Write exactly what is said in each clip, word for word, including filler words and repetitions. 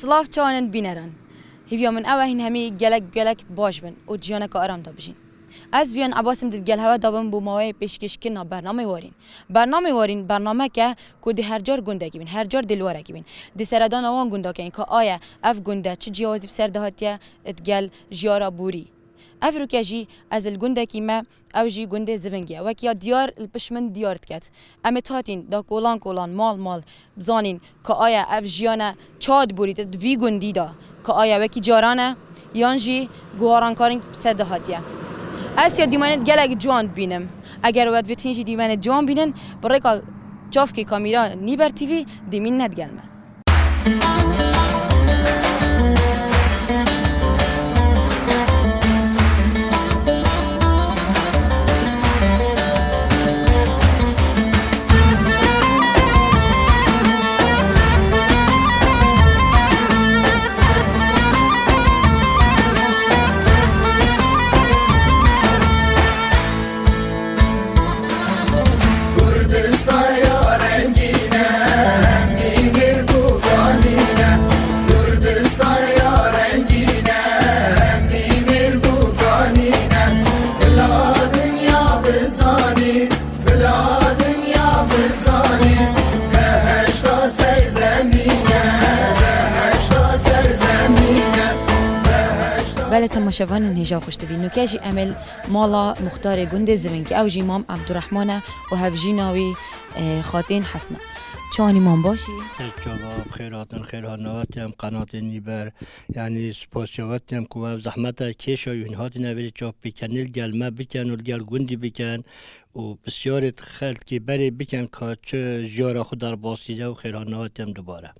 Silav çawanên bîneran. Hîviya min ew e hîn hemî gelek gelek baş bin û ciyaneke aram de bijîn. Ez Viyan Ebasim di gel hewe dabim bo maweyê pêşkêşkirina bernamê warîn. Bernamê warîn bernameke ku dê her car gundekî bin, her car dê li warekî bin. Dê seredana wan gundakên ka aye ev gunde çi ciyawazî bi ser de hatiye, di gel jiyara borî. Ev rûke jî ez li gundekî me, ew jî gundê Zivingê ye. Wek ya diyar li pişt min diyar diket. Em ê hatîn da kolan kolan, mal mal bizanîn ka aya ev jiyane ça diborîte di vî gundî de, ka aya wekî caran e, yan jî guharankarên bi ser de hatiye. Ez ya dîmenê gelek ciwan dibînim. Eger we divêt hîn jî dîmenê ciwan bînin, bi rêka çavkê kamîra Nîber T V dê mînine digel me. Kurdistaya rengîn e, hemî mirg û ganîn e. Kurdistaya rengîn e, hemî mirg û ganîn e. Bila dinya bizanî, bila dinya bizanî, beheşta serzemîn e, beheşta serzemîn e, beheşta. Belê temaşevanên hêja xweş T V, nûke jî em ê li mala muxtarê gundê Zivingê, ew jî Mam Ebdurehman e û hevjîna wî, e, Xatîn Hesna. Çawanî mam, baş î? Ser çava, bi xêr hatin, xêr hatine we tem, qenatê Nîber. Yanî spasiya we tem ku ev zehmeta kêşa wî hûn hatine vêrê çap bikin, li gel me bikin û li gel gundî bikin û pisyarê xelkê berê bikin ka çi jiyara xwe derbas dide û xêr hatine we tem dubare.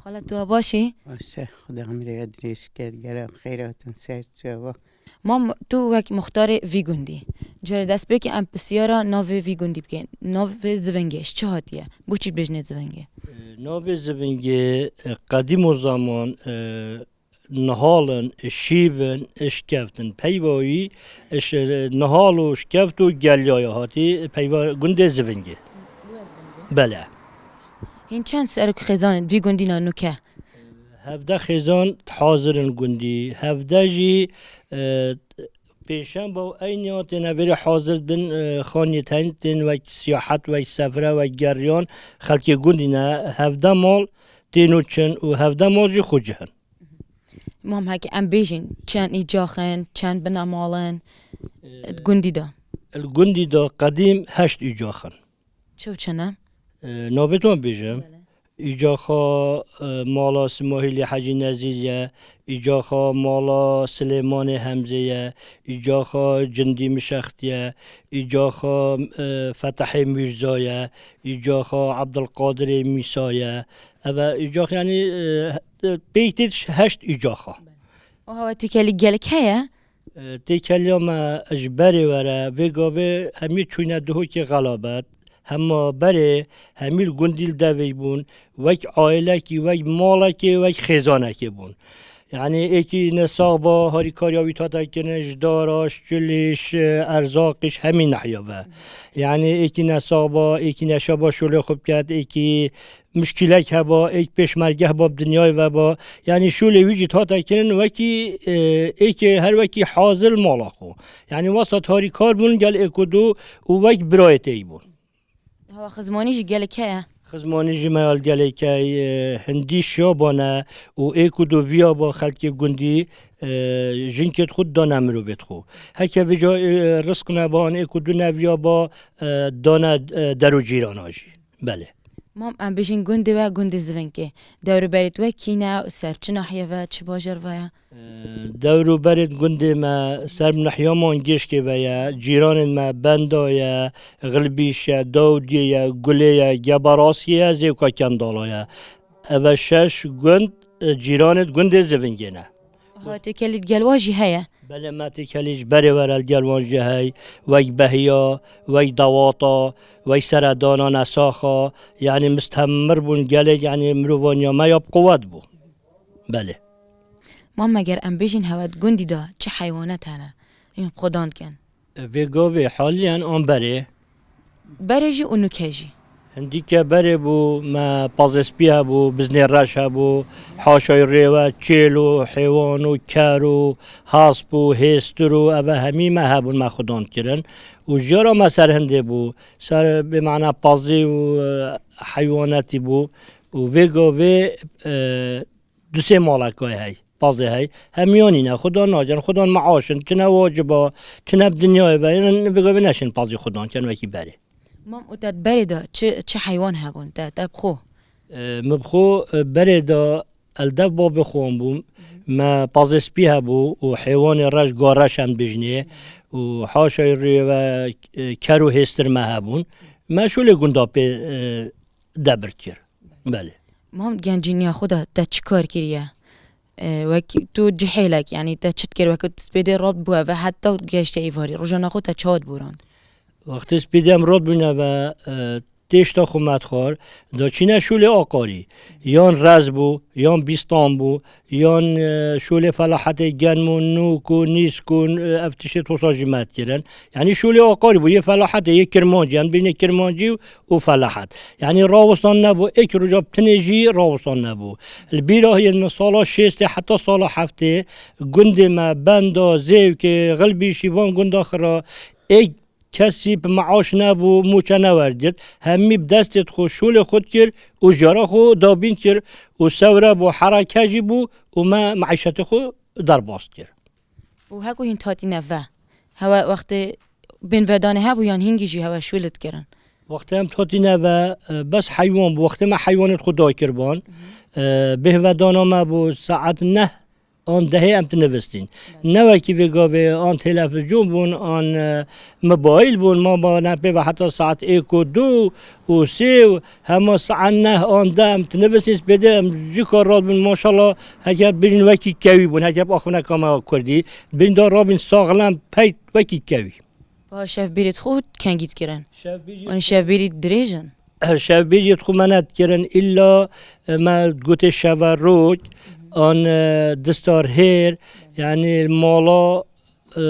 Xala, tu baş î? Baş e, Xuda emrê we dirêj ket, gelek xêr hatin ser çava. Mam, tu wek muxtarê vî gundî. Cara destpêkê em pisyara navê vî gundî bikin. Navê Zivingê ji çi hatiye? Bo çi dibêjinê Zivingê? E, navê Zivingê, e, qedîm û zaman, e, nihal in, şîv in, şkeft in. Peyva wî, e, ş-, nihal û şkeft û gelyaya hatî peyva gundê Zivingê. Bele. Hîn çend serok xêzan vî gundî ne nûke? Hevdeh xêzan hazir in gundî. Hevdeh jî, e, pêşemba û eyniya têne vêrê hazir bin, e, xaniyê tên, tên wek siyahet, wek sefre, wek geriyan xelkê gundî ne. Hevdeh mal tên û çin û hevdeh mal jî xwe cih in. Mam, heke em bêjin, çend îcax in, çend binemal in, e, gundî de? Li gundî de qedîm heşt îcax in. Çi û çi ne? E, navê wan bêjim. Belê. Îcaxa, e, mala Simahîlê Hecî Nezîr ye, îcaxa mala Silêmanê Hemzê ye, îcaxa Cindî Mişextî ye, îcaxa, e, Fetehê Mîrza ye, îcaxa Ebdulqadirê Mîsa ye. Ev e îcax, yanî, e, peytê heşt îcaxa. Û hewe têkelî gelek heye? E, têkeliya me ji berê were, vê gavê hemî çûyne Duhokê Xelabet. Hema berê hemî li gundî li devê bûn. Wek aîlekî, wek malekê, wek xêzanekê bûn. Yanî êkî nesax ba, harîkariya wî hate kirin ji dara, ji çilî, ji erzaqî, ji hemî nehiya ve. Yanî êkî nesax ba, êkî neşa ba şolê xwe biket, êkî mişkîlek heba, êk pêşmergeh ba bi dinyayê ve ba. Yanî şûlê wî jî hate kirin wekî, e, êkê her wekî hazir mala xwe. Yanî wesa harîkar bûn gel êk û du û wek birayê tey bûn. Hewa xizmanî jî gelek heye? Xizmanî jî me ya li gelek heye, e, hindî şiya bane û êk û du viya ba xelkê gundî, e, jinkê xwe dane mirovê xwe. Heke vêca, e, rizq neba an êk û du neviya ba, e, dane, e, der û cîrana jî. Belê. Mam, em bijîn gundê we, gundê Zivingê. Dewrûberê we kî ne û ser çi nahiyê ve, çi bajar ve ye? Dewrûberê gundê me ser bi nehiya Mangêşkê ve ye, cîranên me Benda ye, Xilbîş e, Dawdiyê ye, Gulê ye, Geberasiyê ye, Zêwka Kendala ye. Ev e şeş gund, e, cîranê gundê Zivingê ne. Aha, têkelî digel wan jî heye? Belê, me têkelî ji berê were li gel wan jî hey, wek Behiya, wek Dewata, wek Seredana, Nesaxa, yanî mistemir bûn gelek, yanî mirovaniya me ya bi quwet bû. Belê. Mam, eger em bêjin hewe di gundî de çi heywanet hene, yên bi xwe dan dikin? Vê gavê haliyen an berê. Berê jî û nûke jî. Hindîke berê bû, me pazê spî hebû, biznê reş hebû, haşayî rêve, çêl û hêwan û ker û hasp û hêstir û eve hemî me hebûn, me xudan kirin. Û jiyara me ser hindê bû, ser bê mana pazî û, e, heywanetî bû. Û vê gavê, e, du sê malekay hey, pazê hey. Hemiyanî ne, xudan nakin, xudan meaşin, çi ne waciba, çi ne bi dinyayê ve, yên vê gavê neşin pazî xudan kin wekî berê. Mam, û te berê de çi, çi heywan hebûn, te, te bi xwe? E, min bi xwe, e, berê de el dev babê xwe bûm. Me pazê spî hebû û heywanê reş, gar reş em bijnê û haşayî rêve, e, ker û hêstir me hebûn. Me şûlê gunda pê, e, debir kir. Belê. Mam, gencîniya xwe de te çi kar kiriye? E, wek tu cihêlek, yanî te çi dikir, wek tu spêdê rat bû eve heta geşte êvarî, rojana xwe te çawa diborand? Wextê spêdê em rat bûne ve, e, têşta xwe me dixwar, da çîne şûlê aqarî. Yan rez bû, yan bîstan bû, yan, e, şûlê felahetê gen bû, nûk û nîsk û, e, ev tiştê tosa jî me dikirin. Yanî şûlê aqarî bû, yê felahetê, yê kirmancî, em bînê kirmancî û felahet. Yanî rawestan nebû, êk roja bi tinê jî rawestan nebû. Li bîra yên min sala şêstê heta sala heftê gundê me, Benda, Zêwkê, Xilbîşî, van gunda xira êk kesî bi meaş nebû, mûçe newerdigirt. Hemî bi destê xwe şûlê xwe dikir û jiyara xwe dabîn kir û sewre bû, hereke jî bû û me meîşetê xwe derbas kir. Û heko hîn hatîne ve. Hewe wextê bêhnvedanê hebû yan hingî jî hewe şûl dikirin? Wextê em hatîne ve, e, bes heywan bû. Wextê me heywanê xwe dakirban. E, bêhnvedana me bû saet neh an dehê em dinivistîn. Ne wekî vê gavê an televîzyon bûn, an, e, mobayîl bûn. Ma, ma ne pê ve heta saet êk û du û sê û hema saet neh an deh em dinivistîn, spêdê em jî kar rabin, maşallah, heke bijin wekî kewî bûn, heke bi axivneka me kurdî, bin da rabin saxlem peyt wekî kewî. Ba şevbêrê xwe kengî dikirin? Şevbêrê Wan şevbêrî dirêj in? Şevbêriyê xwe me nedikirin, îlla, e, me gotê şeverok, an, e, distar hêr, yanî mala, e,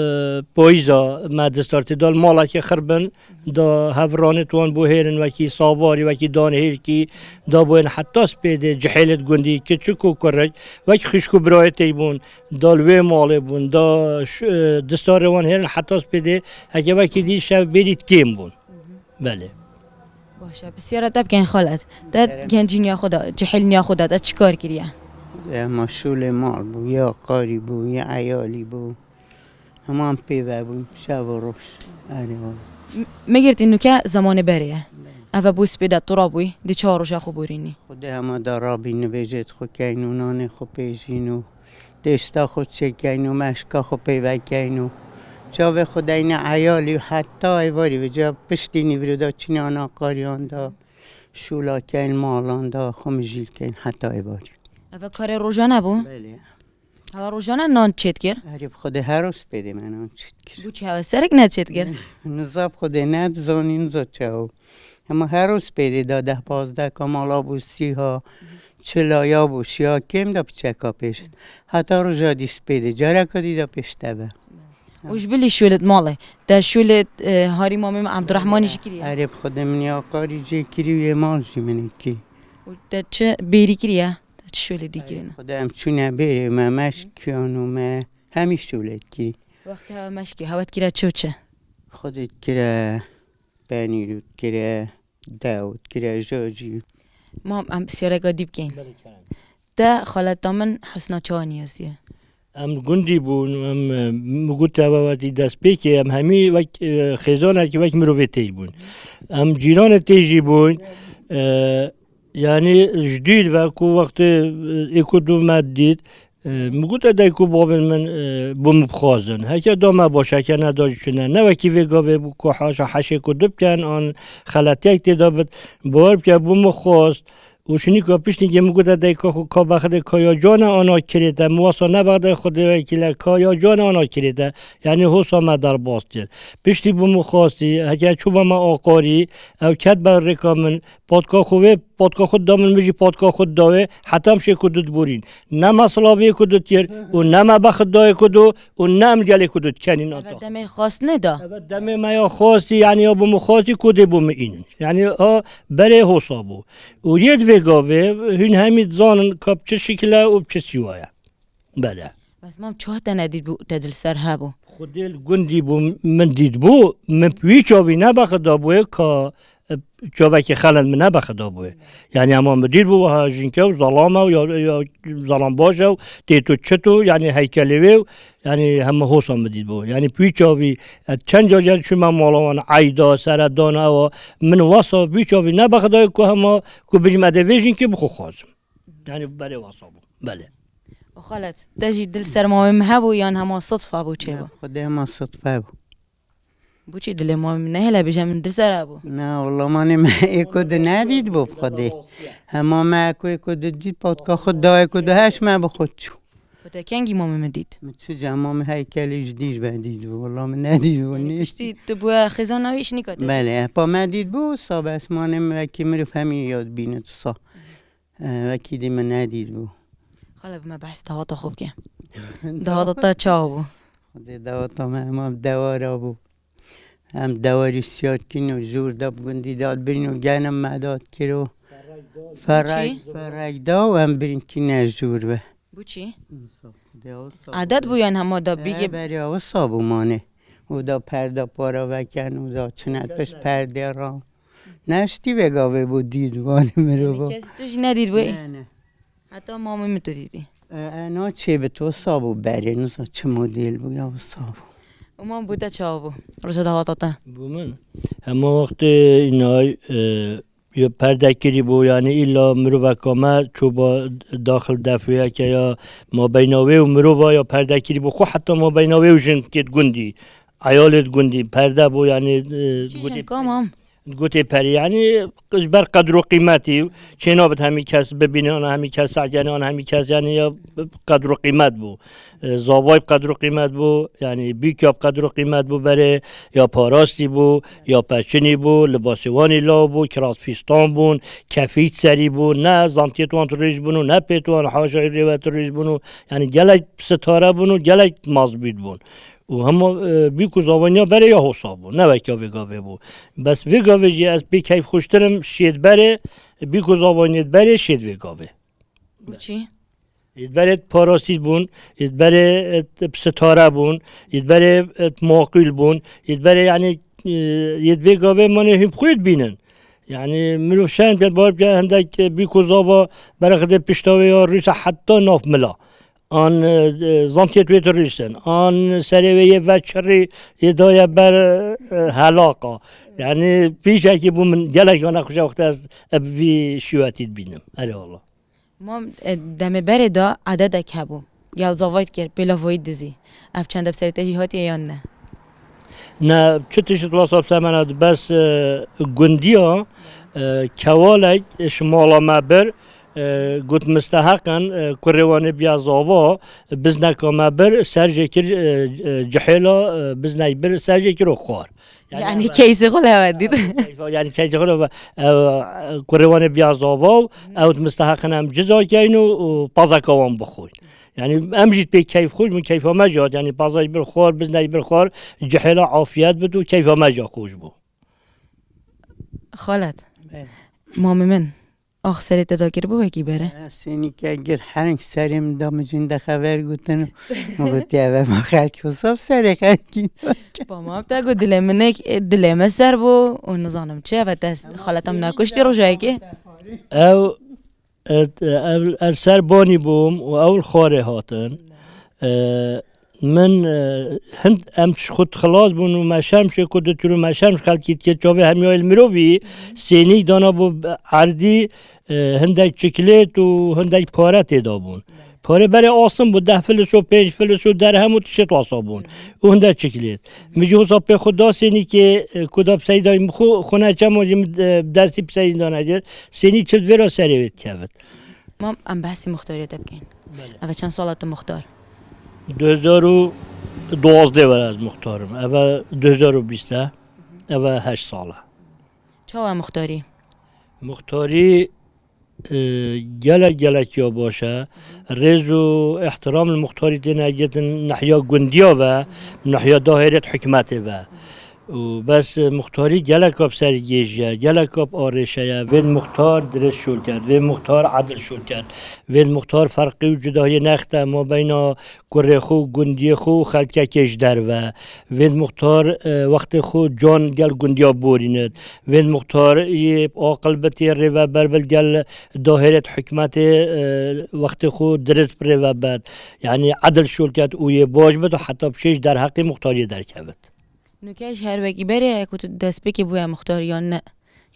payîza me distar tê dal malekê xirbin, da hev ranê wan bû hêrin, wekî sabarî, wekî danhêrkî, da bûn heta spêdê cihêlê gundî, kiçik û kurik, wek xişk û birayê tey bûn, dal wê malê bûn, da ş-, e, distarê wan hêrin heta spêdê, heke wekî dî şevbêrî kêm bûn. Belê. Baş e, pisyara te bikin xalet. Te gencîniya xwe de, cihêlniya xwe de, te çi kar kiriye? Ema şûlê mal bû, ya qarî bû, ya eyalî bû. Heman pê ve bûn, şev û roj. Erê wala. M-, me girtî nuke zemanê berê ye. Belê. Eve bû spêde tu rabûyî, di çawa roja xwe borînî? Xwedê hema da rabî nivêjê xwe keyn û nanê xwe pêjîn û têşta xwe çêkeyn û meşka xwe pê vekeyn û çavê xwe deyne eyalî û heta êvarî vêca piştî nîvro da çîna ana qariyan da şûla keyn malan da xwe mijîl keyn heta êvarî. Eve karê rojane bû? Belê. Hewa rojane nan çêt kir? Erê bi Xwedê her roj spêdê me nan çêt kir. Bû çi hewa serek ne çêt kir? Niza bi Xwedê ne dizanî niza çawo. Hema her roj spêdê da deh pazdeh kamala bû, sîha, çila ya bû, şiya kêm da piçeka pêş. Heta roja dî spêdê, careka dî da pêş teve. Û ji bilî şûlê di malê, te şûlê, e, harî mamê min Ebdurehmanî jî kiriye? Erê bi Xwedê min ya qarî jê kirî û yê mal jî min ê kirî. Û te çi bêrî kiriye? Te çi şûlê dî kirine? Xwedê em çûne bêrê me meşkiyan û me hemî şûlê kirî. Wexta meşkî, hewe dikire çi û çi? Xwedê dikire penîr û dikire dew û dikire jajî. Mam, em pisyareka dî bikeyn. Belê kerem. Te xaleta min Husna çawa niyaziye? Em gundî bûn, em, e, min got eve wetî destpêkê em hemî wek, e, xêzanekî wek mirovê tey bûn. Em cîranê tê jî bûn. E, yanî ji dûr ve ku wextê, e, êk û du me dît, e, min got e dayk û bavên min, e, bo min bixwazin. Heke da me baş, heke ne da jî çi ne. Ne wekî vê gavê bû ku haşa heşê ku du bikin an xeletiyek tê da bit. Bawer bike bo min xwast. Û şinîka piştî ke min gote, dey ka xwe ka bexde ka ya cane ana kirête, min wasa nebexde xwedê wekîle ka ya cane ana kirête. Yanî hosa me derbas kir. Piştî bû min xwastî, heke çûba me aqarî, ew ket ber rêka min, patka xwe vê, patka xwe da min, min jî patka xwe da wê, heta em şê ku dut borîn. Ne me silavê ku dut kir û ne me bexit dayê ku do û ne em gelê ku dut kenîn. Eve demê xwast neda. Eve demê me ya xwastî, yanî ya bû min xwastî ku dê bû min înin. Yanî a berê hosa bû. Û yê di vê gavê hûn hemî dizanin ka bi çi şikil e û bi çi sîwa ye. Bele. Bes mam çawa te nedît bû, te dil ser hebû? Xwedê li gundî bû, min dît bû, min wî çavî nebexida bûye ka, e, çavekî xelet min nebexida bûye. Yanî hema min dît bû, wiha jînke û zelame û ya, ya zelam baş e û tê tu çi tu, yanî heykelê wê û, yanî hema hosa min dît bû. Yanî wî çavî, e, çend car car çûme mala wan, eyda, seredana ewa, min wasa wî çavî nebexida ku hema ku bijim edê vê jînkê bi xwe xwazim. Yanî berê wasa bû. Belê. O xalet, te jî dil ser mamê min hebû yan hema sitfe bû çêbû? Ya, xwedê hema sitfe bû. Boçî dilê mamê min nehêle bêje min dil ser hebû? Na, wela manê me ê ku di nedît bû bi xwedê. Hema me ku ê ku di dît patka xwe dayê ku di heş me bi xwe çû. Ku te kengî mamê min dît? Min çi cem mamê heykelî ji dîr ve dît bû. Wela min nedît bû. Yanî nê. Piştî tu bûye xêzana wî şinîka te? Belê, pa me dît bû, sa bes manê min vekî mirov hemî yad bîne tu sa. E, wekî dî min nedît bû. Xala bi me behs dawata xwe bike. Dawata te çawa bû? Xwedê dawata me hema bi dewara bû. Em dewarî siyar kîn û jûr da bi gundî da birîn û genim me da kiro. Ferrek, çi? Ferrek da û em birîn kîne jûr ve. Bu çi? Xwedê wisa. Adet bû yan hema da bî. E, beriya wisa bû manê. Û da perda para veken û da çine pişt perdê ra. Neştî vê gavê bû dît vanê mirova. Yanî kes tu jî nedît bû? Ne, ne. Heta mamê min tu dîtî? E, e, na çê bi tu wisa bû berê, nisa çi model bû ya wisa bû. Û mam bû te çawa bû? Roja dawata te? Bû min. Hema wextê înay, e, ya perdekirî bû, yanî îlla miroveka me çûba daxil defûyeke ya mabeyna wê û mirova ya perdekirî bû, xwe heta mabeyna wê û jinkê di gundî, eyalê di gundî perde bû, yanî, e, Çi gotê jin ka mam? Gotê perî, yanî ji ber qedr û qîmetî çênabit hemî kes bibîne, ana hemî kes segenê, ana hemî kes, yanî ya qedr û qîmet bû. E, zavay bi qedr û qîmet bû, yanî bîka bi qedr û qîmet bû berê, ya parastî bû, ya peçinî bû, libasê wan î law bû, kiras fîstan bûn, kefît serî bûn, ne zantiyê wan tu rêj bûn û ne pê wan haşa rêve tu rêj bûn û, yanî gelek sitare bûn û gelek mazbût bûn. Û hema, e, bîk û zavaniya berê ya hosa bû, ne weke vê gavê bû. Bes vê gavê jî ez pê keyfxweştir im, şêt berê, bîk û zavaniyê berê şêt vê gavê. Û çi? Îdberê parastî bûn, îdberê, e, sitare bûn, îdberê, e, maqûl bûn, îdberê, yanî, e, îd vê gavê manê hîn xwî dibînin. Yanî mirov şerm ke, bar ke hindek, e, bîk û zava berexdê pişta wê ya rûsa heta nav mila. An, e, e, zantiyê wê tu rûsin. An serê wê yê veçirî yê daye ber, e, helaqa. Yanî pîşekî bû min gelek ya nexweş e wextê ez, e, bi vî şîwetî dibînim. Erê wala. Mam, e, demê berê de ededek hebû. Gel zavayt kir, pêlavayî dizî. Ev çende bi serê te jî hatiye yan ne? Ne, çi tişt wasa bi ser me ne, bes, e, gundiya, e, kewalek, e, ji mala me bir, e, got misteheq in, e, kurê wan ê biya zava, bizneka me bir, ser jê kir, e, e, cihêla, e, biznek bir, ser jê kir û xwar. Yanî, yanî keyse xwe lewe dît. Yanî keyse xwe lewe, e, kurê wan ê biya zava û ew misteheqin em ciza keyn û, û pazeka wan bixwin. Yanî em jî pê keyf xweş bûn, keyfa me jî hat. Yanî pazek bir xwar, biznek bir xwar, cihêla afiyet bit û keyfa me jî xweş bû. Xalet. Bele. Mamê min. Ax serê te dakir bû wekî bere? Sênîke gir hereng serê min da min jî de xever gotin û min gotiye ve ma xelk wisa bi serê xelkî. Ba mam te got dilê min nek, dilê me ser bû û nizanim çi, eve te xaleta min nakuştî rojayekê. Ew, e, ev, ez ser banî bûm û ew li xwarê hatin. E, Min, e, hind em ji xwe xilas bûn û me şerm şê ku ditir û me şerm ji xelkî dikir, çavê hemiyayê li mirovî sênîk dana bû erdî, e, hindek çiklêt û hindek pare tê da bûn. Pare berê asim bû, deh filis û pênc filis û derhem û tiştê wasa bûn. Û hinde çikilêt. Min jî wisa pê xwe da sênîkê, e, ku da bi serî dayî min xwe, xwe ne çema jî min, e, bi destî bi serî dane cir. Sênî çil vê ra serê wê dikevit. Mam, em behsî muxtariyê te bikeyin. Belê. Eve çend sala tu muxtar? Du hezar û duwazdeh were ez muxtar im. Eve du hezar û bîst e. Eve heşt sal e. Çawa muxtarî? Muxtarî, e, gelek gelek ya baş e. Rêz û îhtiram li muxtarî têne girtin nihiya gundiya ve, nihiya dahêrê hikûmetê ve. Û bes, e, muxtarî geleka bi sergêj e, geleka bi arêşe ye. Vê muxtar dirêj şol ket, vê muxtar edil şol ket, vê muxtar ferqî û cudahiyê nexte mabeyna kurê xwe û gundiyê xwe û xelkekê ji derve. Vê muxtar, e, wextê xwe can gel gundiya borînit. Vê muxtar yê aqil bitê rêveber bil gel dahêrê hikûmetê, e, wextê xwe dirist bi rêve bet. Yanî edil şol ket û yê baş bit û heta bi şêş derheqê muxtariyê derkevit. Nuke ji her wekî berê ye ku tu destpêkê bûye muxtar yan ne?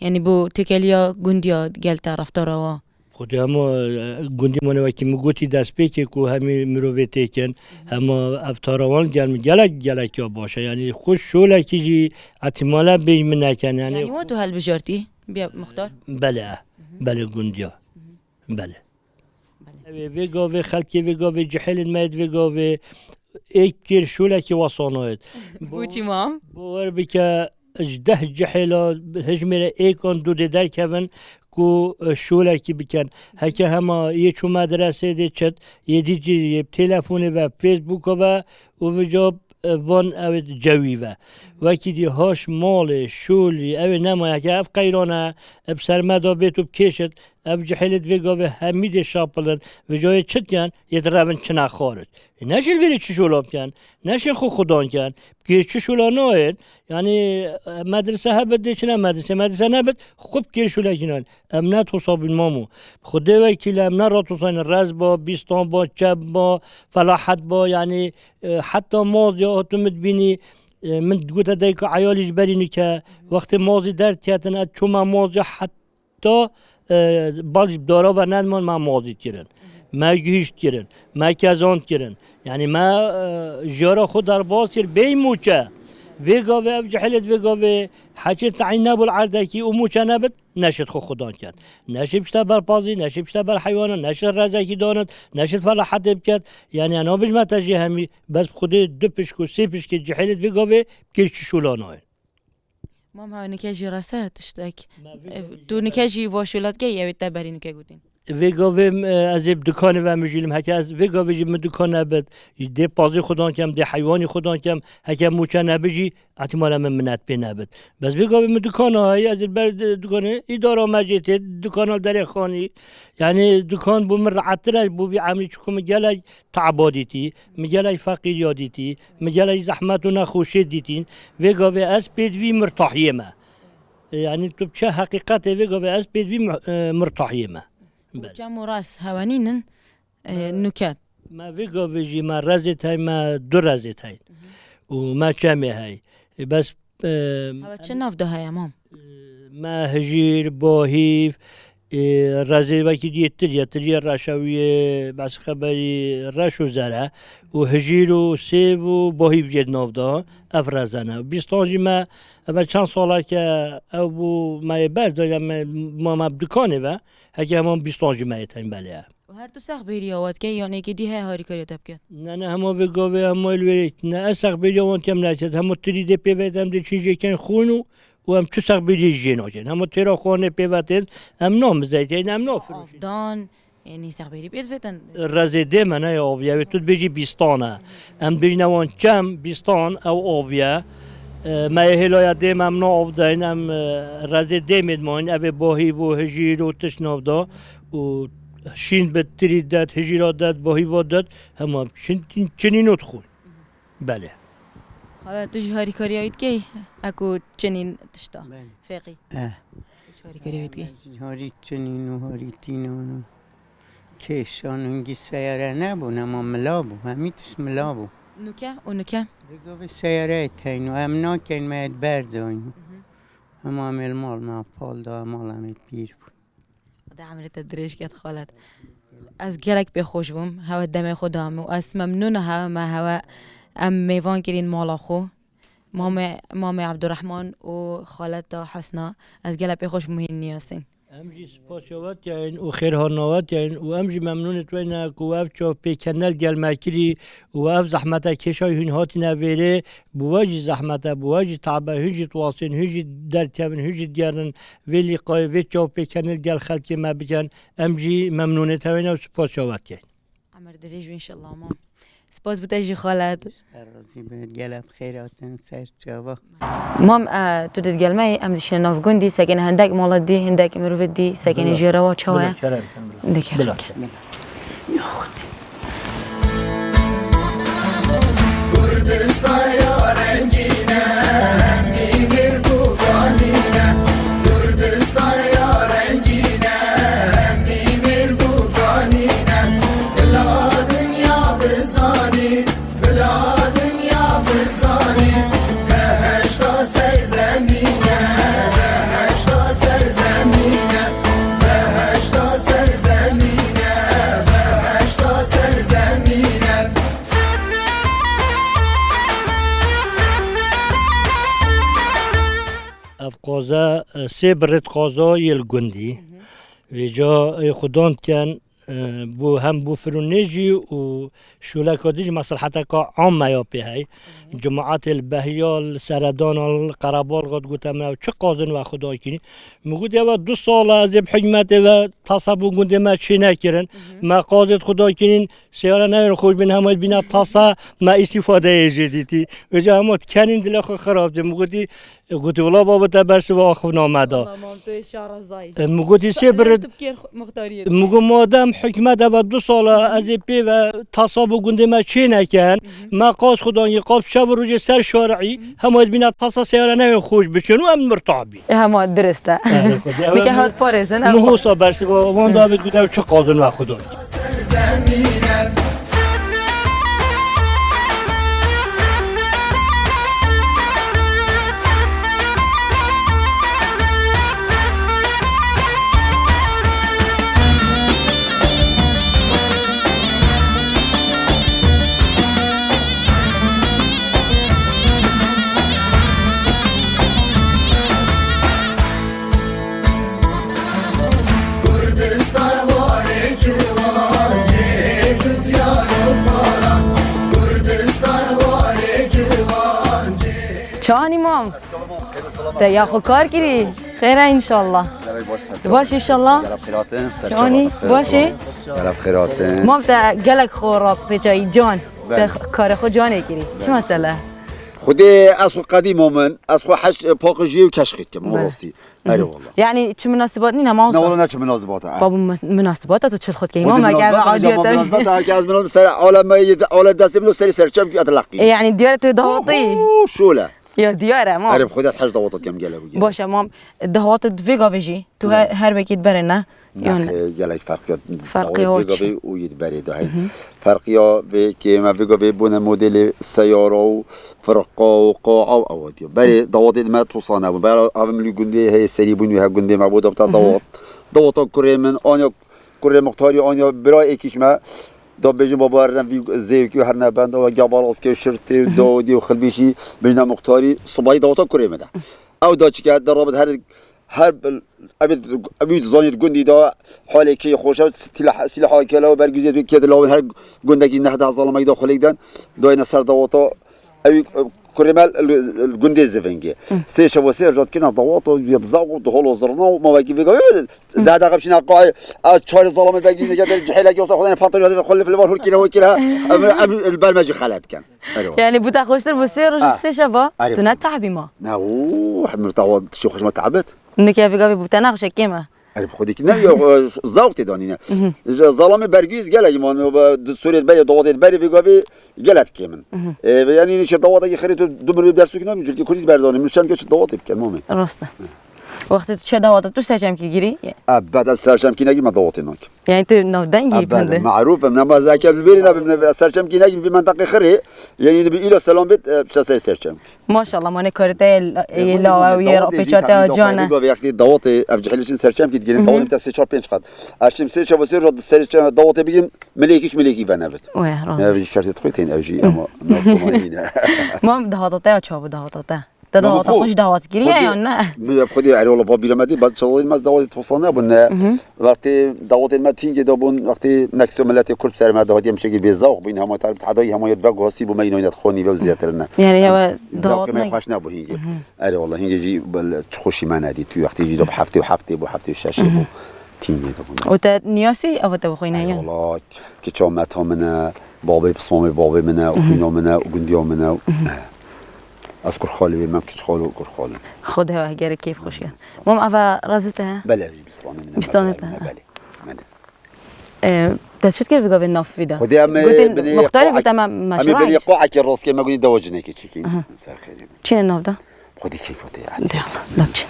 Yanî bo têkeliya gundiya gel te reftara wa? Xwedê hema, e, gundî mane wekî min gotî destpêkê ku hemî mirovê têkin, hema ev tara wan gel min gelek, gelek ya baş e. Yanî xwe şolekî jî ihtimale bêj min neken. Yanî Yanî wa tu helbijartî biya muxtar? Belê, belê gundiya. Belê. Belê. Ew ê vê gavê xelkê, vê gavê cihêlên me yê, vê gavê êk kêr şolekê wesanoyêt. Bo çi mam? Bawer bike, ji deh cihêla hijmêre êkan dûdê derkevin ku, e, şolekî bikin. Heke hema yê çû medresê dê çit, yê dî cî yê telefonê ve, Facebooka ve û vêca, e, van ew cewî ve. Wekî dî haş malê, şolî, ew ê nema heke ev qeyran e, e, bi ser me de bêt û bikêşit, ev cihêlêt vê gavê hemî dê şapilin, vêca yê çit ken, yê direvin çine xarit. E, neşên vêrê çi şola bikin, neşên xwe xudan ken, bi kêr çi şola nayên, yanî, e, medrese hebit dê çine medrese, medrese nebit, xwe bi kêr şolekî nayên. Em ne tosa bûn mamo. Xwedê wekîl em ne ratosayn rez ba, bîstan ba, çep ba, felahet ba, yanî, e, heta maz ya hatim dibînî, e, min digote dayika eyalî ji berî nike, wextê mazî derketin, ez çûme mazî heta, e, bal ji dara ve nediman me mazî kirin. Me gihîşt kirin, me kezand kirin. Yanî me, e, jiyara xwe derbas kir, bêy mûçe. Vê gavê ev cihêlêt vê gavê heçê tayîn nebû li erdekî û mûçe nebit, neşêt xwe xudan ket. Neşê bişte ber pazî, neşê bişte ber heywanan, neşê rezekî danit, neşê felahetê biket. Yanî, ena bijme te jê hemî, bes bi Xwedê du pişk û sê pişkê cihêlêt vê gavê bi kêr çi şola nayên. Mam, ha nike jî rese tiştek. Me vê E, gavê tu jî nike rese. Jî va şolat key, ew ê te berî nike gotin. Vê gavê, e, ez ê bi dikanê ve mijîlim. Heke ez vê gavê jî min dikan nebit, dê pazî xudan kem, dê heywanî xudan kem, heke mûçe nebijî, Ehtimale min minet pê nebit. Bes vê gavê min dikana heye, ez ê ber di-, dikanê, îdara me jê tê, dikana derê xanî. Yanî dikan bo min rehettir e, bo vî emrî çiku min gelek te'ba dîtî, min gelek feqîriya dîtî, min gelek zehmet û nexweşê dîtîn. Vê gavê ez pê di vî mirtahiyê me. E, yanî tu çi heqîqetê vê gavê ez pê di vî mi-, e, mirtahiyê me. Belê. Cem û ras hewenînin, e, nuke. Me vê gavê jî me rezê tey, me du rezê tey. Û me çemê hey. E, bes, e, Hewe çi nav de heye, mam? E, me hijîr, bahîv, e, rezê wekî diyê tirye, tirye reşewiyê, bes xeberî reş û zere. Û hijîr û sêv û bahîv jê di nav de. Ev rezene. Bîstan jî me, eve çend saleke ew bû me yê berda, ya me, ma me bi dikanê ve. Heke heman bîstan jî me yê teyn belê ye. Û her tu sex bêriya wan dikey, yan êkê dî heye harîkariya te bike? Ne, ne, hema vê gavê hema li wê ne ez sex bêriya wan dikem, ne ez hema tirî dê pê ve em dê çin jê ken xwin û, û em çi sex bêriyê jê nakin. Hema têra xwanê pê ve tên, em namizeytên, em nafiroşin. Avdan, yanî sex bêrî pê difêtin? Rezê dê me ne ya aviye, wê tu dibêjî bîstan e. Em dibêjine wan çem, bîstan, ew aviye. E, me yê hêlaya dê me em na avdayîn, em, e, rezê dê mê dimayîn, ev ê bahî bû, hijîr û tişt nav da. û şîn bit, tirî det, hijîra det, bahîva det, hema çin-, çinîno dixwin. Belê. Hala tu jî harîkariya wî dikey? Eko çinîn tişta. Belê. Feqî. Eh. Tu jî harîkariya wî dikey? Harî çinîn û harî tînan û kêşan û hingî seyare nebûn, hema mila bû. Hemî tişt mila bû. Nuke û nuke? Vê gavê seyareyê teyn û em nakeyn me yê berdayîn. Hema em ê li mal me pal da, mal em ê pîr bûn. Xwedê emrê te dirêj ket xalet. Ez gelek pê xweş bûm, hewe demê xwe da min û ez memnûn a hewe me hewe em mêvan kirîn mala xwe. Mamê, mamê Ebdurrehman û xaleta Hesna, ez gelek pê xweş bûm hîn niyasîn. Em jî spas ya we dikeyn û xêrhana we dikeyn û em jî memnûnê we ne ku ev çavpêkenel gel me kirî û ev zehmete kêşa hûn hatine vêrê, bi we jî zehmete, bi we jî tabe, hûn jî diwasên, hûn jî derkevin, hûn jî digerin vê lîqayê, vê çavpêkenel gel xelkê me bikin. Em jî memnûnê te wêne û spas ya we dikeyn. Emir dirêj bî înşallah, mam. Spas bi te jî, xalet. Ser razî be, gelek xêr hatin ser çava. Mam, e, tu dê digel me yî, em dişine nav gundî, sekinê hindek mala dî, hindek mirovê dî, sekinê jê rewa çawa ye? Bila kerem, bila. Dê kerem. Bila. Kurdistan ya rengîn e, hemî mêrg û kanîn e. Kurdistan ya rengîn e, hemî mêrg û kanîn e. Bila dinya bizanî, bila dinya bizanî. Behişta serzemîn e, behişta serzemîn e. Behişta serzemîn e, behişta serzemîn e. Ev qaze, e, sê birêt qaza yê li gundî. Vêca ê xudan diken, e, bû hem bû firûnê jî û şûleka dî jî mesleheta ka am me ya pê hey. Cemaetê li Behiya, li Seredana, li Qerebalxa digote me, ew çi qazin we xudan kirî. Min got, ewa du sal e ez ê bi hikmetê ve tasa bû gundê me çê nekirin. Me qazê xudan kirîn, Seyara newên xweş bin, hema bîna tasa me îstîfadeyê jê dîtî. Vêca hema dikenîn dilê xwe xirab dê. Min gotî, gotî, wela baba te bersiva axivna me da. Wela mam, tu yê şarazayî. E, min gotî, sê birêt, tu bikêr xwe-, muxtariyê. Min got, madem hikmet eve du sal e, ez ê pê ve tasa bo gundê me çê neken, me qaz xudan yê qab şev û rojê ser şarî, hema bîna tasa seyara newên xweş biçin û em mirtab bîn. E, hema dirist e. Erê xwedî. Nike hat parêzin, ev Min hosa bersiva wan da bit, gotî, ew çi qazin we xudan. Kurdistan warê ciwan, cihê cutyar û paran. Kurdistan warê ciwan, cihê Çawa nî mam? Te ya xwe kar kirî? Xêr e înşallah. Baş înşallah. Çawa nî? Baş î? Mam, te gelek xwe rap pêçayî can. Te karê xwe canê kirî. Çi mesele? Xwedê ez xwe qedî momin, ez xwe heş paqijiyê û keş xît kim, rastî. Erê wala. Yani çi minasibat nîne, mamosta? Ne wala, ne çi minasibat e. Ba bu mı-, minasibat e, tu çil xut keyma, Xwedî me gel minasibat e, adiyete. Minasibat e, ke ez minasibat ser aleme yê, ale destê min û serî serçem ki atleqî. E, yani diyar tu davatî. Oho, şole. Ya diyar e, mam. Erê, xwedî heş dawata kem gelek û gelek. Baş e, mam, davat vê gavê jî. Tu her, her wekî diberê ne? Yan Nexê, gelek ferqiya. Ferqi dawatê hoç. Vê gavê û yê berê de hey. Ferqiya vê kê me vê gavê bûne modelê seyara û firqa û qa'a û ewa diyo. Berê dawatê me tosa nebû. Berê avim li gundê heye serî bûn wî he gundê me bû da bita dawat. Dawata kurê min, anya kurê muxtarî, anya bira êkîş me. Da bêjin baba herne vî zêwkî herne benda ve gabaraz ke şirtê û dawdî û xilbîşî bêjine muxtarî sibayî dawata kurê min de. Ew da çike derabit her Her bil-, ev, ev zanî di gundî de halê kê xweş e, sîlah, sîlaha kela û bergîzê dû kê dilawin her gundekî neh deh zalimekî de xulêk den, dayne ser dawata, ew, e, kurê me li, li gundê Zivingê. Sê şev û sê rojat kina dawata, bi zav û dihol û zirna û ma wekî vêga, deh deqe bişîne qayê, ez çarê zalimê bergîzê kete cihêlekî olsa xwedane pantalon hate xwe li, li van hur kire, hur kire, em, em, li ber me jî xelet ken. Erê wala. Yani bu te xweştir bu sê roj, sê şeva. Erê. Tu ne tahbî ma. Ne, o, hemir tawa tiştê xweş ma tabet. Nike vê gavê bu te nexweşe kêm e. Erê, bi xwedî ki ne, ya, e, zawq tê danîne. Ji zalamê bergîz gelek man, e, di Sûriyê berê, dawatê berê vê gavê gelek kêm in. E, ve yani nişe dawata ki xerê tu du mirî ders tu ki ne, cilkî kurî berdanî, min şem ke çi dawatê biken, mamê. Rast e. Wextê tu çe dawata tu serçemkî girî? Ebed ez serçemkî negî me dawatê nakim. Yani tu navdengî Ebed, pinde. Merûf im, nema ez eke li bêrî nebim, ne serçemkî negî vî menteqê xirê. Yani bi îla selam bêt, e, pişte ser serçemkî. Maşallah, mane karite yê lawe û yê rapêça te acane. Gavê yextê dawatê ev cihilê çin serçemkî digirin, dawatê te sê çar pênc qat. Ez çim sê çava sê roj serçe dawatê bigim, milêkî ji milêkî venebit. Wê, razî. Ev jî şertê xwe tên, ev jî ama nasılma yine. Mam dahata te ya çabu dahata te. Te dahata xwe ji dahat kiriye yan ne? Min bi xwedê erê wala babîra me dî, baz çawa me dawatê tosane bûn ne. Wextê dawatê me tîngê de bûn, wextê neksê miletê Kurd ser me de hatiye, min şekil bê zewq bûn, hema tarif tehadayî hema yet ve guhasî bû me, înoynet xonî ve zêdetir ne. Yani hewe dawat me xweş nebû hingê. Erê wala hingê jî bel çi xweşî me nedî. Tu wextê jî de bi heftê û heftê bû, heftê û şeşê bû. Tîngê de bûn. O te niyasî ava te bixwîne yan? Erê wala kiça meta min e, babê pismamê babê min e, û xwîna min e, û gundiya min e. Ez kurxalî wê, me kiç xalo û kurxalî. Xwedê hewa gerek keyf xweş ya. Mam ava razî te he? Belê, ez jî bîstanê min e. Bîstanê te. Belê. Belê. E, te çi dikir bi gavê nav vî de? Xwedê em ê binê muxtarê got em meşra. Em ê binê qoekê rastke me gunî dewa cinekê çikîn. Ser xêrê. Çîne nav de? Xwedê keyfa te ya. De Allah, dam çin.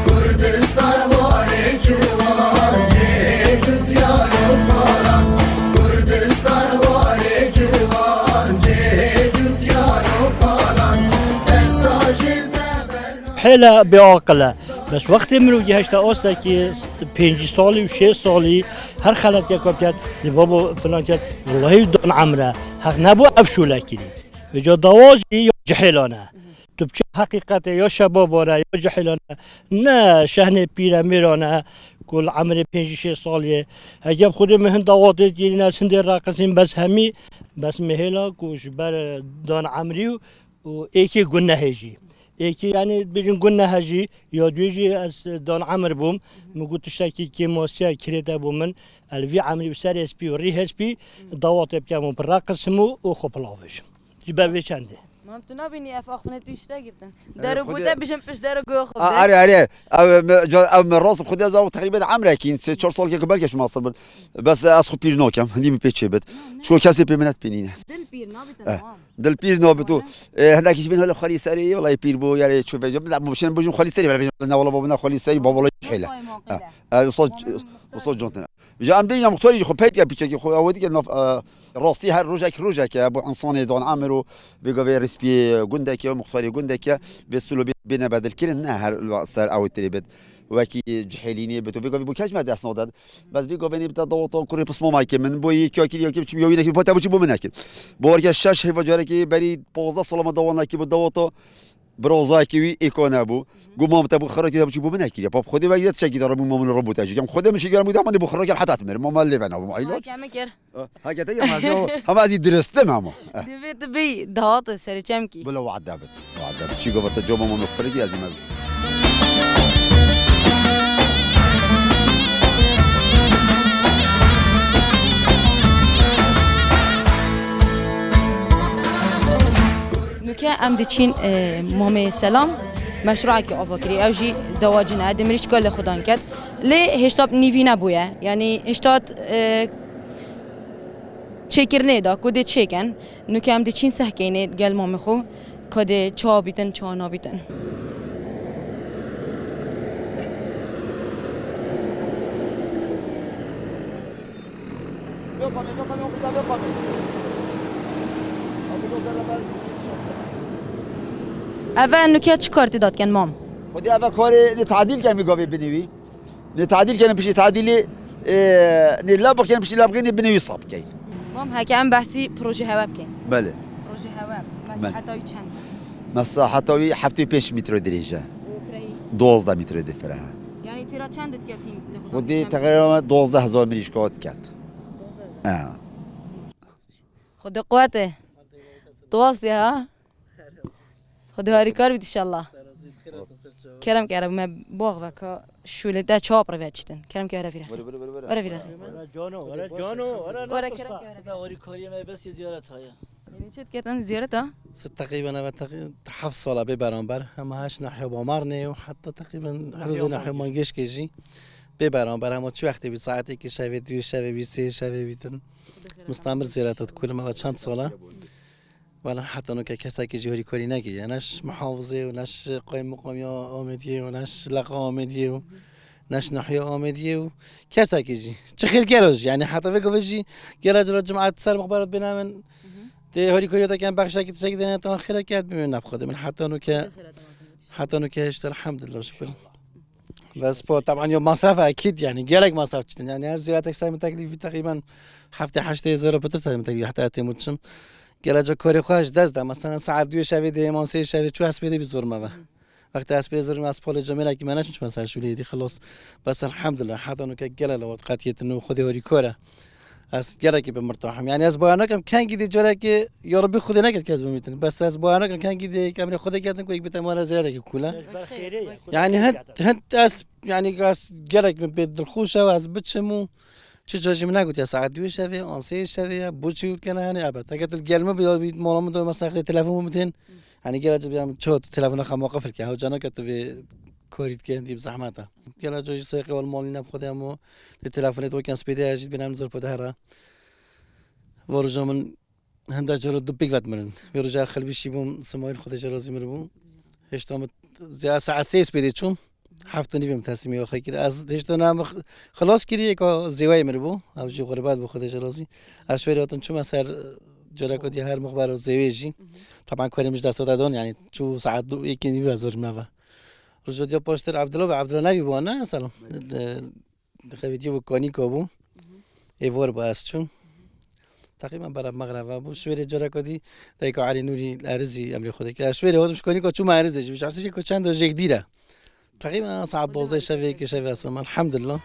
Kurdistan warê ciwan cihê cutiyar û palan. Kurdistan warê ciwan cihê cutiyar û palan. Desta ji te berna. Hêla bêaqil e. Bes wextê mirovî hişta ostekî pêncî salî û şêst salî her xeletiyeka biket, dê babo filan ket, wellahî dan emre. Heq nebû ev şûle kirî. Vêca dawa jî ya cihêlan e. Tu biçî heqîqetê ya şebaban e, ya cihêlan e. Ne şehnê pîre mêran e ku li emrê pêncî şêst salî ye. Heke bi xwedê min hin dawatê dîrîn ez hindê reqisîm bes hemî, bes min hêla ku ji ber dan emrî û, û êkê gunehê jî. Êkê, yanî dibêjin gunehe jî, ya duyê jî ez dan emir bûm. Min got tiştekî kêmasiya kirête bo min. Ez li vî emrî bi serê spî û rîhê spî dawatê bikem û bi reqis him û, û xwe pilavêjim. Ji ber vê çendê. Mam, tu nabînî ev axunê tu îşte girtin. Dero bûte bijin pişt dero goya xwe bide. Erê, erê. Ev me, ca-, ev me rast xwedê ez teqrîben emrekîn, sê çar salkê ku belkî ji mastir bin. Bes ez xwe pîr nakem, hindî min pê çê bit. Ço kesê pê min net pênîne. Dil pîr nabîtin, mam. Dil pîr nabit û, e, hindekî ji bin hele xalî serê, wela pîr bû, yani ço vecim, la muşen bujum xalî serê, wela ne wela babana xalî serê, babala hele. Usta, usta contin. Ji em deyna muxtarî jî xwe peyt ya piçekî xwe, ew dike nav, e, rastî her rojek rojek e, bo insanê dan emir û bêgavê rispiyê gundeke, muxtarê gundeke, vê stûlo bê-, bêne bedilkirin, ne her ser ew tirê bit. Wekî cihêlînê bit û bêgavê bo kes me dest nadet. Bes bêgavê nê bite dawata kurê pismamekê min, bo yê kî kir, ya kî biçim ya wî nekir, bo te biçim bo min nekir. Bo werke şeş heyva carekê berî pazdeh sala me dawa nekir, bo dawata Birozayekî wî êko nebû. Got, "Mam, te bû xiraki te biçî bû min nekiriye. Pap Xwedê vegî te çekî te remû mamûn remû te jî." Kem Xwedê min şî germû de min bû xiraki heta tmerim. Mam lê ve nabûm. Ay, heke min kir. Heke te yemaz yo. Hema ez î diristim ama. Eh. Divê tu bî dawat serê çemkî. Bila wada bit. Wada bit. Çî gova te coma mamûn xiraki ez î mez. Nuke em diçîn, e, Mamê Selam meşruekî ava kirî. Ew jî dewa cin e, di mirîşka li xudan ket. Lê hêşta nîvî nebûye. Yanî hêşta, e, çêkirinê da ku dê çêkin. Nuke em diçîn sehkeynê gel mamê xwe. Ka dê çawa bîtin, çawa nabîtin. Eve nuke çi kar tê da dikin, mam? Xwedî eve karê nê tadîl ken vî gavê binê wî. Nê tadîl ken piştî tadîlê, e, nê lab ken piştî lab ken nê binê wî sap ken. Mam, heke em behsî proje hewe bikin. Belê. Proje hewe. Belê. Mesaheta wî çend? Mesaheta wî heftê pênc metre dirêj e. Û firehî? Duwazdeh metre de fireh e. Yanî têra çend diketîn li xudan? Xwedî teqrîben duwazdeh hezar mirîşka diket. Duwazdeh hezar. E. Xwedê quwetê. Tuwas ya ha? Xwedê harîkar bît inşallah. Kerem ke, erebe me bax veke, şûlê te çap re veçitin. Kerem ke, erebe vîre. Were, were, were, were. Were vîre. Were cano, were cano, were. Were kerem ke, erebe. Sida harîkariyê me bes ziyaret haya. Yanî çi diketin ziyareta? Siz teqrîben eve teqrîben heft sala bê beramber. Hema heş nahya Bamarnê û heta teqrîben hevê nahya Mangêşkê jî bê beramber. Hema çi wextê bî, saetê ki şevê, duyê şevê bî, sê şevê bîtin. Mustamir ziyareta dikulime ve çend sala. Wela heta nuke kesekî jî harîkarî nekiriye. Ne ji muhafizê û ne ji qayim muqamiya Amêdiyê û ne ji leqa Amêdiyê û ne ji nahiya Amêdiyê û kesekî jî. Çi xêr gelo jî. Yanî heta vê govê jî gela cila cimat ser mixbarat bêne min. Dê harîkariya te ken bexşekî tiştekî dêne te xêreke et bimê nab Xwedê. Min heta nuke, heta nuke hişt elhamdulillah şükür. Bes po, taban yo masraf ekîd yanî. Gelek masraf çitin. Yanî her ziyaretek ser min teklîf bî teqrîben heftê heştê hezar pitir ser min teklîf bî heta etê mûçim. Gelece korê xwe ji dest da. Mesela saet duyê şevê dê, heman sê şevê çû hespê dê bî zor me ve. Wextê hespê zor me, ez polê cemêrekî me neçim çime ser şûlê dî, xilos. Bes elhamdulillah, heta nuke gele le wet qetiyê tinu Xwedê harîkor e. Ez gelekî bi mirtahim. Yanî ez bawer nakim, kengî dê carekê ya Rebî Xwedê neket kes bimîtin. Bes ez bawer nakim, kengî dê emrê Xwedê ketin ku yek bite mala ziyaretekî kule. Yanî hind, hind ez, yanî ez gelek min pê dilxweş e, ez biçim û çi ca jî min negotiye saet duyê şevê, an sê şevê ye, bo çi kene, yanî ebe. Teke tu gel min bi, bi mala min de mesela telefon min bidin. Yanî gel acaba yanî ço telefona xema qifil ke, hewca nake tu vê korî dike, hindî bi zehmet e. Gela cojî seyqê wal malî ne bi Xwedê hemo, lê telefonê to ken spêdê ya jî bînem zor pode hera. Varoja min henda caro du pêk vet mirin. Vê roja xelbîşî bûm, Simayîl Xwedê jê razî mir bû. Hêşta min ziya saet sê spêdê çûm. Heft û nîvê min teslîmê xwe kir. Ez hêşta na min xilas kirî, eka zêweyê min bû. Ew jî xurbet bû, Xwedê jê razî. Ez şwêrê hatim çûme ser, e, careka diye her mixber û zêwê jî. Taban kurê min ji desta te don, yanî çû saet du, yekê nîvê ez zor me ve. Roja diya paştir Abdullah ve Abdullah Nevî bû, ne? Selam. E, Xevîtî bû, kanîka bû. Ê vor bû ez çûm. Teqrîben bera mexreva bû. Şwêrê careka dî dayika Elî Nûrî Erizî emrê Xwedê kir. Ez şwêrê hatim ji kanîka çûma Erizê jî. Ji Erizê ku çend o jêk dîr e. Teqrîben saet dozdeh şevê, yekê şevê ez çûm. Elhamdulillah.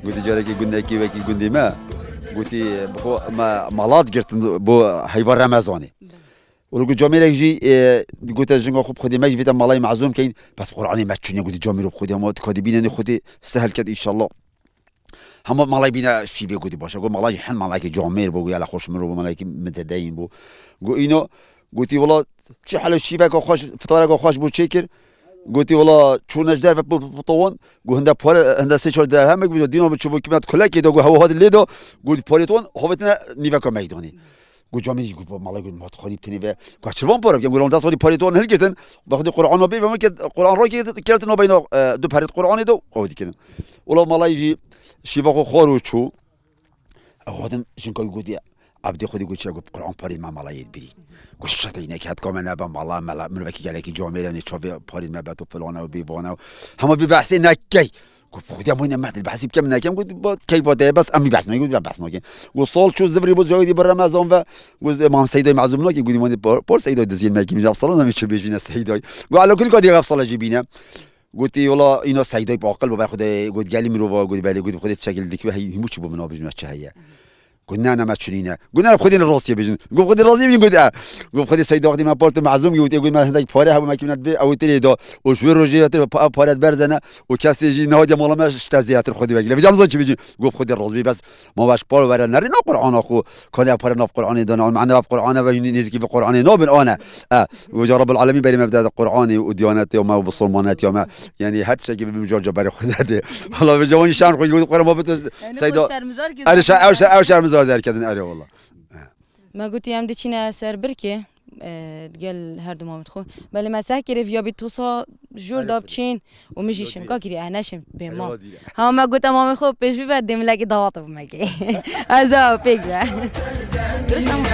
Gotî carekê gundekî wekî gundê me, gotî bi xwe me malat girtin bo heyva Remezanê. Û li ku camêrek jî, e, gote jinga xwe bi Xwedê me jî vê te malayê mezûm keyin, bes Qur'anê me çûne, gotî camêro bi Xwedê ma dikadî bîne nê Xwedê sehel ket înşallah. Hema malay bîne şîvê gotî baş e. Got malay jî hin malayekî camêr bû, got yala xweş min ro bû, malayekî mitedeyîn bû. Got îno, gotî wela çi helo şîveka xweş, fitareka xweş bû çêkir. Gotî wela çûne ji derve pi-, pi-, pitowan, got hinde pare, hinde sê çar derhemek bû, dîna min çûbû kimet kulekê de, got hewa hadi lê de, got parê wan havêtine nîveka meydanê. Got camêr jî got malay got ma dixwînî tenê ve. Got çi van pare bikim? Got dest xwe dî parê wan hilgirtin. Ba xwedî Qur'ana bê ve min ke Qur'an rakê kertin navbeyna, e, du perêt Qur'anê de ew dikirin. Wela malay jî şîva xwe xwar û çû. Ew hatin jinka wî gotiye, Ebdê xwedî got çi got Qur'an parê me malayê birî. Got şateynek het ka me nebe mala, mela, mirovekî gelekî camêr e, nê çavê parê me beto filan ew bê van ew. Hema vî behsê nekey. Got xwedî em wî ne mehdil behsî bikem nekem, got ba key ba de bes em vî behs nakin, got behs nakin. Got sal çû zivrî bo cawîdî bi Remezan ve, got mam Seydayê mezûm nakin, got îmanê par, par Seydayê dizîn me kî, min ev sala namê çi bêjîne Seydayê. Got ela kulî ka diye ev sala jî bîne. Gotî wela îna Seydayê bi aqil bo ber xwe de, got gelî mirova, got belê, got xwe de çekil dikibe hey himû çi bo min abijme çi heye. Got ne ne me çunîne. Got ne xwe de rastiyê bijin. Got xwe de razî bin got e. Got xwe de Seyda wextî me parti mezûm got ê got me hindek pare hebû me kîmine divê ew têrê da. Û ji wê rojê hetir pa-, pare berzene û kesê jî nehatiye mala me ji te zêdetir xwe de vekile. Vêca min zan çi bijin. Got xwe de razî bes ma baş par were nerîna Qur'ana xwe. Kanê ev pare nav Qur'anê dana, mane ev Qur'ane ve hînî nêzîkî vê Qur'anê nabin, ane. E, wêca Rabbil Alemîn berê me bide Qur'anê û diyanetê me û bisilmanetiya me. Yanî her tiştekî bibim car car berê xwe de. Wala vêca wanî şan xwe yû Qur'an ma bitir Seyda. Erê şa-, ew şa-, ew şermizar derketin, erê wala. Me gotî em diçîne ser birkê, e, gel her du mamê xwe. Belê me seh kirê viya bî tosa jor da biçîn. Û min jî şimka kirî, eh, neşim pê ma. Ha, me got, mamê xwe pêşvî ve, dê milekî dawat bû me kê. Ez ew pêk ve. Dost ama.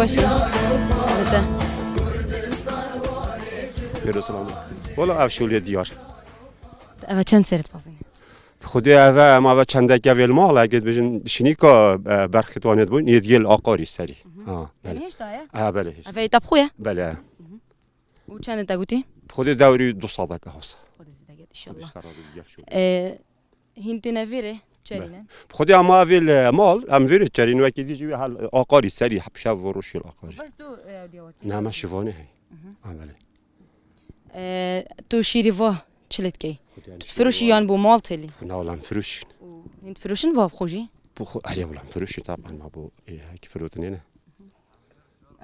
Başî. Te. Pêro selam. Wala ev şolê diyar. Eve çend serê dixwazî? Xwedê eve, em eve çendeke vêl mal, eke dibêjin şinîka, e, berxê wan hêt bûn, yê digel aqarî serî. Ha, belê. Yanî hêşta ye? Ha, belê, hêşta. Eve yê te bi xwe ye? Belê. Û çend te gotî? Xwedê dewrî du sedeke hasa. Xwedê zî dege inşallah. Xwedê ser rabî gel şû. Ee, hîn têne vêrê çerîne. Xwedê ama vêl mal, em vêrê çerîn wekî dî jî wî hel aqarî serî hep şev û roj şêl aqarî. Bes tu ew diya wekî. Ne me şivane hey. Ha, belê. Ee, tu şîrî va çi lê dikey? Xwedê em Tu firoşî yan bo mal têlî? Na wala em firoşîn. Û hîn firoşin va xwe jî? Bu xwe, herê wala em firoşîn taban ma bu, e, hekî firotinê ne.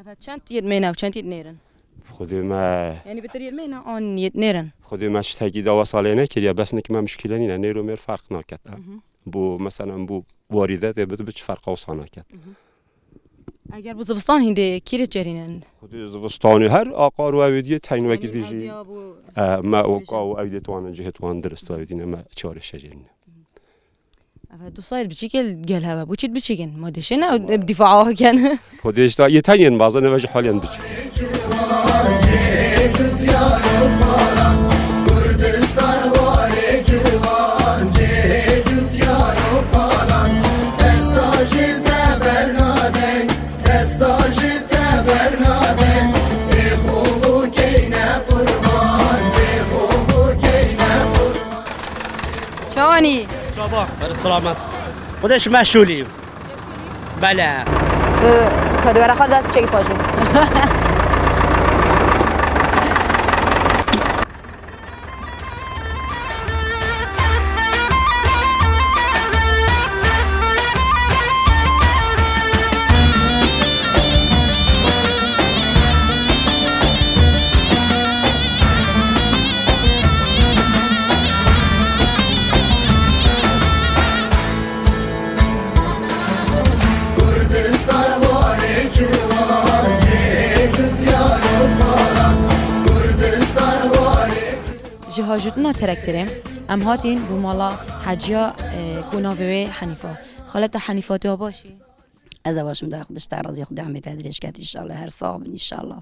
Eve çend yê mêne û çend yê nêrin? Xwedê me Yanî bitir yê mêne an yê nêrin? Xwedê me ştekî dawa salê nekiriye, bes nik me muşkîle nîne, nêro mêr ferq naket. Bu, mesela, bu warîde tê bit, bi çi ferqa wisa naket. Eger bu zivistan hîn dê kîrê çerînin? Xwedê zivistanê her aqar û ew dî teyn wekî dî jî. Hevdiya bu E, me o ka û ew dê tuwanin cihê tuwan dirist ew dî ne me çare şecerîne. Eve du sayl biçîkê gel heve. Bu çît biçîkin. Ma dişin ew dîfaa ken. Xwedê işte yê teyn yên bazan eve ji halên biçîk. Kurdistan warê ciwan, cihê cutiyar û palan, desta ji te bernadey, desta ji te bernadey, lê xwe bû keyne qurban, lê xwe bû keyne qurban. Çawanî? Çava, her selamet. Xwedê ji me şûlî. Bele. Ka duvara xwe dest çekî paşê. Kurdistan warê ciwan, cihê cutiyar û palan. Kurdistan warê Ji hajutina traktorê em hatîn bo mala Heciya, e, ku navê wê Henîfa. Xaleta Henîfa, tu ya baş î? Ez ê başim da, Xwedê ji te razî, Xwedê emrê te dirêj ket înşallah, her sax bin înşallah.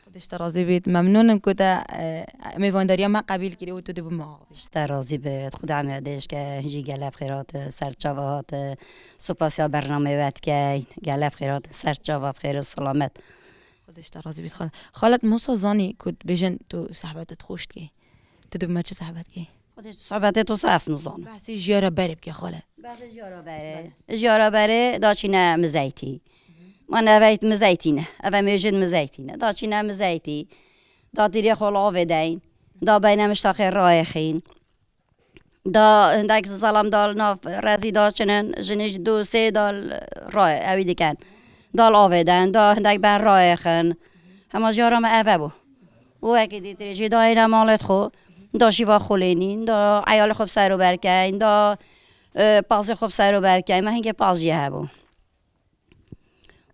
Xwedê ji te razî bît. Memnûn im ku te, e, mêvandariya me qebîl kirî û tu dê bi me axivî. Ji te razî bit, Xwedê emrê te dirêj ke, hûn jî gelek bi xêr hatin, ser çava hatin, supasiya bernameyê we dikeyn, gelek bi xêr hatin, ser çava bi xêr û selamet. Xwedê ji te razî bît xal. Xalet, mosa zanî ku dibêjin tu sehbetê te xweş dikey. Tu dê bi me çi sehbet key? Xwedê ji sohbetê to sas nizan. Behsê jiyara berê bike xale. Behsê jiyara berê. Jiyara berê daçîne mizeytî. Ma neveyt mizeytî ne. Eve mêjin mizeytî ne. Daçîne mizeytî. Da dîrê xwe li avê deyn. Da beyne miştaxê rayê xîn. Da hindek zelam dal nav rezî daçinin. Jinî ji du sê dal rayê ewî diken. Dal avê den. Da hindek ben rayê xin. Hema jiyara me eve bû. Û wekî dîtirê jî dayîne malê xwe, da şîva xulênîn, da eyalê xwe bi ser û ber keyn, da, e, pazê xwe bi ser û ber keyn. Me hingê paz jî hebû.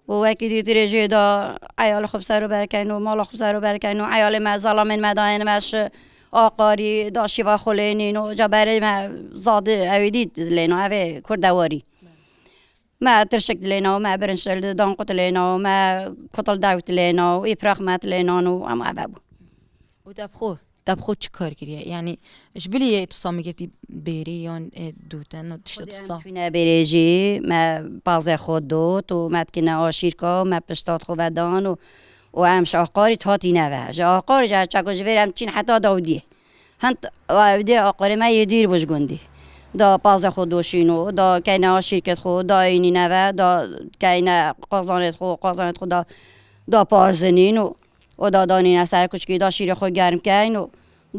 Û wekî dîtirê jî da eyalê xwe bi ser û ber keyn û mala xwe bi ser û ber keyn û eyalê me, zalamên me dayên me şi aqarî, da şîva xulênîn û ca berê me zadî ewî dît lêno, evê kurdewarî. Me tirşik dilêna û me birinç li danqû dilêna û me kutil dewt dilêna û îpirax me dilênan û em eve bû. Û te bi xwe, te bi xwe çi kar kiriye? Yanî ji bilî yê tu samiketî bêrî yan ê dûtin û tişta tu sa? Çûne bêrê jî me pazê xwe dot û me dikine aşîrka û me pişta xwe vedan û û em ji aqarî hatîne ve. Ji aqarî ji çeko ji vêr em çîn heta dawdiyê. Hind ew dê aqarê me yê dîr bû ji gundî. Da pazê xwe doşîn û da keyne aşîrkêt xwe, da înîne ve, da keyne qazanêt xwe, qazanêt xwe da, da parzinîn û, û da danîne ser kuçkî, da şîrê xwe germ keyn û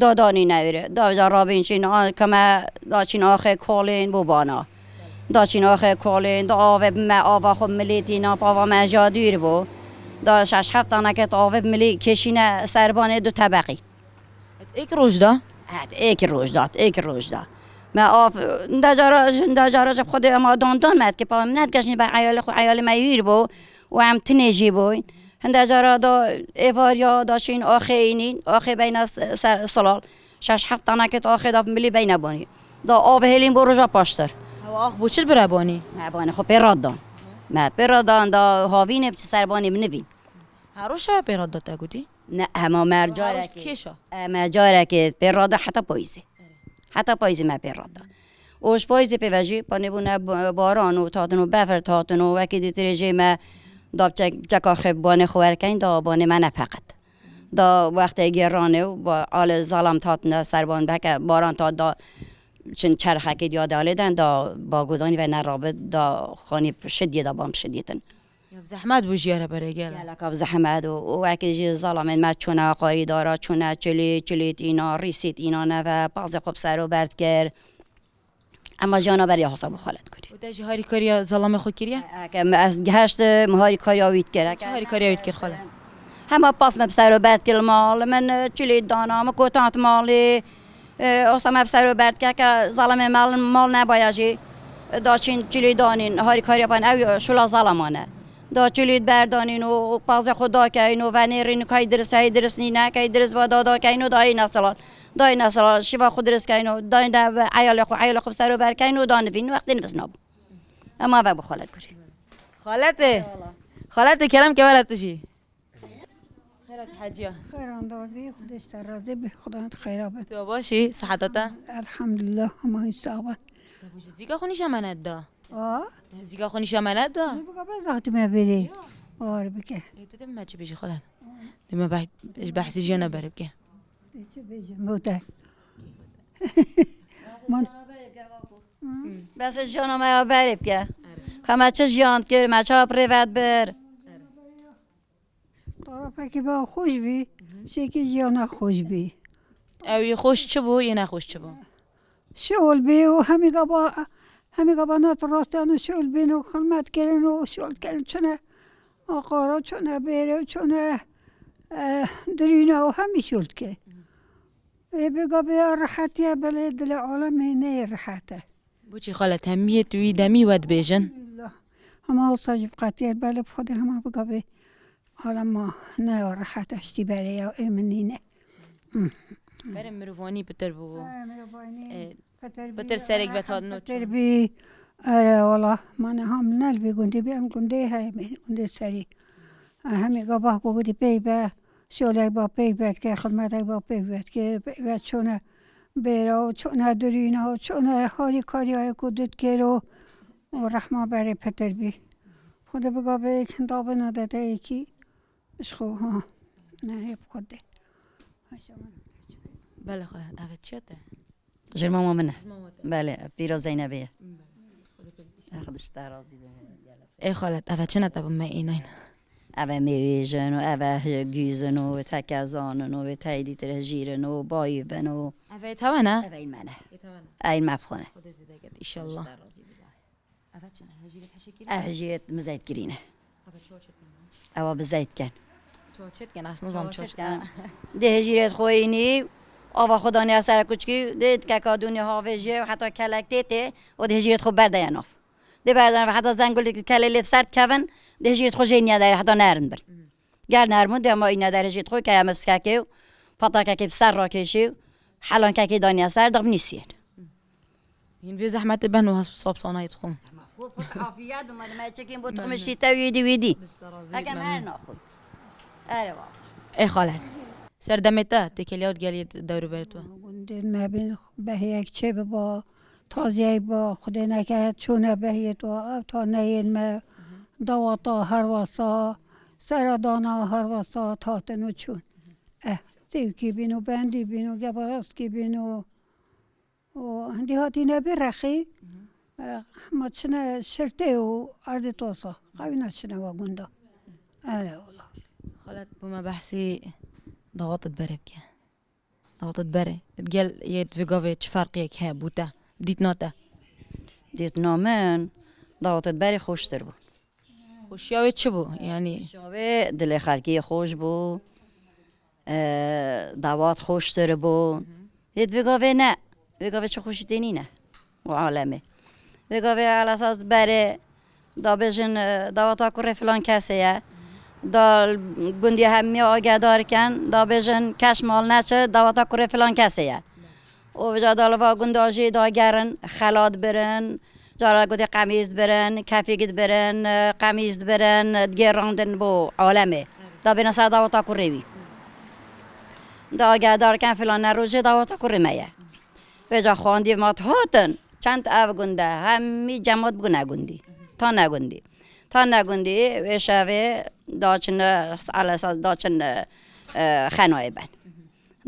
da danîne vêrê. Da vêca rabîn çîn, a, keme da çîn axê kolên bû bana. Da çîn axê kolên, da avê bi me ava xwe milîtîna, pava me ja dûr bû. Da şeş heft taneket avê bi milî kêşîne serbanê du tebeqî. Et êk roj da? Et êk roj da, et êk roj da. Me av, nde cara, nde cara ji xwe de ema don don me etke pa, em nedikeşin ber eyalê xwe, eyalê me yûr bû û em tinê jî bûyn. Hinde cara da êvariya da şîn axê înîn, axê beyna s-, ser, silal. Şeş heft taneket axê da milî beyne bonî. Da av hêlîn bo roja paştir. Hewa ax bo çi bire bonî? Me banê xwe pê rat dan. Me pê re dan da havînê biçi serbanê min nivîn. Her roj şewa pê re da te gotî? Ne, hema me Her roj carekê. Kêşa? E, me carekê pê re da heta payîzê. Heta payîzê me pê re da. Û ji payîzê pê ve jî panê bûne b-, baran û tatin û befir tatin û wekî dîtirê jê me da biçek-, biçeka xwe banê xwe werkeyn da banê me ne feqet. Da wextê gêranê û ba-, alê zalam tatine serban beke baran ta da çin çerxekê diya de alê den da bagodanî ve ne rabit da xanî şidiyê da ban şidiyêtin. Ya bi zehmet bû jiyara berê gel. Geleka bi zehmet û, û wekî jî zalamên me çûne qarîdara, çûne çilî, çilît îna, rîsît îna neve, pazê xwe bi ser û berd kir. Ema jiyana berê hasa bû xalet kurî. Û te jî harîkariya zalamê xwe kiriye? Eke me ez gehiştim, harîkariya wî dikir. Çi harîkariya wî dikir xale? Hema pas me bi ser û berd kir mal, min çilît dana, min kotant malê. E, osa me bi ser û berd keke zalamê mal, mal nebaya jî. Da çîn çilî danîn, harîkariya pan ew şula zalamane. Da çilî berdanîn û, û pazê xwe dakeyn û venêrîn kay dirist, hey dirist nîne, kay dirist va da dakeyn û dayî nesalan. Dayî nesalan, şiva xwe dirist keyn û dayî ne eyalê xwe, eyalê xwe bi ser û ber keyn û danivîn, wextê nivîs nabû. Ema ve bi xalet kurî. Xalete. Xalete kerem ke were tu jî. Xêr hatiye haciya. Xêran dar bî, Xwedê ji te razî bî, Xwedê te xêra bin. Tu baş î, siheta te? Elhamdulillah, hema wî sax bin. Te bû ji zîka xwe nîşa me neda? A? Te zîka xwe nîşa me neda? Bika be zatî me bêrê. War bike. Ê, tu dê me çi bêjî xwe? Dê me beh-, behsî jiyana berê bike. Dê çi bêjim, bo te. Man. Bes jiyana me ya berê bike. Ka me çi jiyan kir, me çawa bi rê ve bir. Tarafekî ba xweş bî, şêkî jiyana xweş bî. Ew yê xweş çi bû, yê nexweş çi bû? Şol bî û hemî gaba, hemî gaba nat rastiyan û şol bîn û xilmet kirin û şol kirin çune aqara, çune bêre, çune, e, dirîna û hemî şol dike. Ê bi gabê ya rehetiye belê dilê alemê neyê rehet e. Boçî xalet hemiyê tu wî demî we dibêjin? Elhamdulillah. Hema wisa jî bi qetiyet belê bi Xwedê hema bi gavê alema ne ya rehet e ji tî berê ya ê min nîne. Berê mirovanî pitir bû. He, mirovanî, e, pitir bî, pitir serek ve tadin û pitir çûn. Bî. Ere wala, ma niha min ne li vê gundê bî, em gundê heye, gundê serî. Hemî gabah ku gotî peyv be, şolek ba peyv be dike, xizmetek ba peyv be dike, peyv be çûne bêra û çûne dirîna û çûne harîkariyayê ku didikir û, û rehma berê pitir bî. Xwedê biga vê yek hin dabina de te yekî ji xwe ha. Ne hê bi Xwedê. Belê xwe, ev çiya te? Ji mama min e. Ji mama te. Belê, pîra Zeynebê ye. Belê. Xwedê pêk bî. Xwedê ji te razî be. Ê xalet, ev çi ne te bi me înayn? Ev mêvêjin û ev gûzin û tekezan in û tey dîtir hijîrin û bayîvin û. Ev ê tewen e? Ev ê me ne. Ê tewen e. Ey me bi xwe ne. Xwedê zêde ket, înşallah. Ji te razî be. Eve çi ne? Hejîrê peşê kirî? Ev hejîrê mizeyt kirîne. Eve çawa çêt kene? Ewa bi zeyt ken. Çawa çêt kene? Ez nizam çawa çêt kene. Dê hejîrê xwe înî, ava xwe daniya ser kuçkî, dê keka dûnê havê jê, heta kelek tê tê, û dê hejîrê xwe berdeye nav. Dê berdeye nav, heta zengulê kelê lê ser dikevin, dê hejîrê xwe jê niye dayê, heta nerin bin. Ger nermû dê ma îne derê jî xwe keye miskekê û patakekê bi ser rakêşî û helankekê daniye ser da binîsiyên. Hîn vê zehmetê ben û sap sanayê dixwim. Afiyet, ma me çekên bo dixwim şî te wî dî wî dî. Heke me her naxwin. Erê wala. Ê xalet. Serdemê te têkeliya û geliyê dewrûberê tu. Gundên me bên behiyek çê biba, taziyek ba, Xwedê neke çûne behiyê tu, ev ta neyên me, dawata herwasa, seredana herwasa, tatin û çûn. Eh, zêwkî bîn û bendî bîn û gebarazkî bîn û, û hindî hatîne bê rexî, eh, ma çine şirtê û erdê tosa, qewîna çine wa gunda. Erê wala. Xalet, bo me behsî dawatit berê bike. Dawatit berê. Gel yê vê gavê çi ferqiyek heye bo te? Dîtina te? Dîtina min, dawatit berê xweştir bû. Xweşiya wê çi bû? Yanî xweşiya wê dilê xelkê xweş bû. E, dawat xweştir bû. Yê vê gavê ne. Vê gavê çi xweşî tê nîne. Û alemê. Vê gavê elesas berê, da bêjin, e, dawata kurê filan kesê ye. Da gundî hemî agedar ken, da bêjin keş mal neçe, dawata kurê filan kesê ye. Û vêca da li va gunda jî da gerin, xelat birin, Cara gotê qemîz dibirin, kefîk dibirin, qemîz dibirin, digêrandin bo alemê. Da bêne ser daweta kurê wî. Da gedarken filan ne rojê daweta kurê me ye. Vêca xwendî mat hatin, çend ev gund e, hemî cemat bûne gundî. Ta ne gundî. Ta ne gundî, wê şevê daçin, elesa daçin, e, xenayê ben.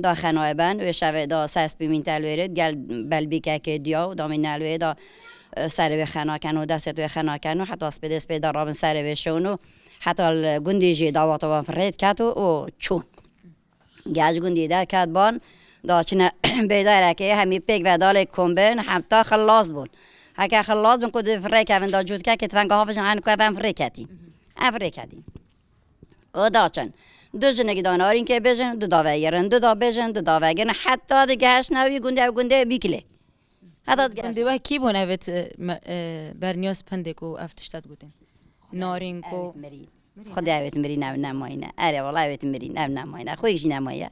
Da xenayê ben, wê şevê da ser spî mîn telwêrê, gel belbîkekê diya û da mîn nelwê da, e, serê wê xena ken û destê wê xena ken û heta spêdê spê da rabin serê wê şon û heta li gundî jî dawata wan firê diket û, û çûn. Gel ji gundî derket ban, da çine bêdarekê hemî pêk ve dalê kom bin, heta xilas bûn. Heke xilas bin ku di firê kevin da cûtkekê tvenga havijin, en ku ev em firê ketîn. Em firê ketîn. O da çin. Du jinik da narînkê bêjin, du da vegirin, du da bêjin, du da vegirin. Heta digeheştine wî gundê, ew gundê Bîkilê. Heta digeheştine. Gundê we kî bûn evêt, e, me, e, berniyas pindê ku ev tiştet gotin? Narînko. Evêt mirîn. Xwedê evêt mirîn ev nemayne. Erê wala evêt mirîn ev nemayne. Xwêk jî nemaye.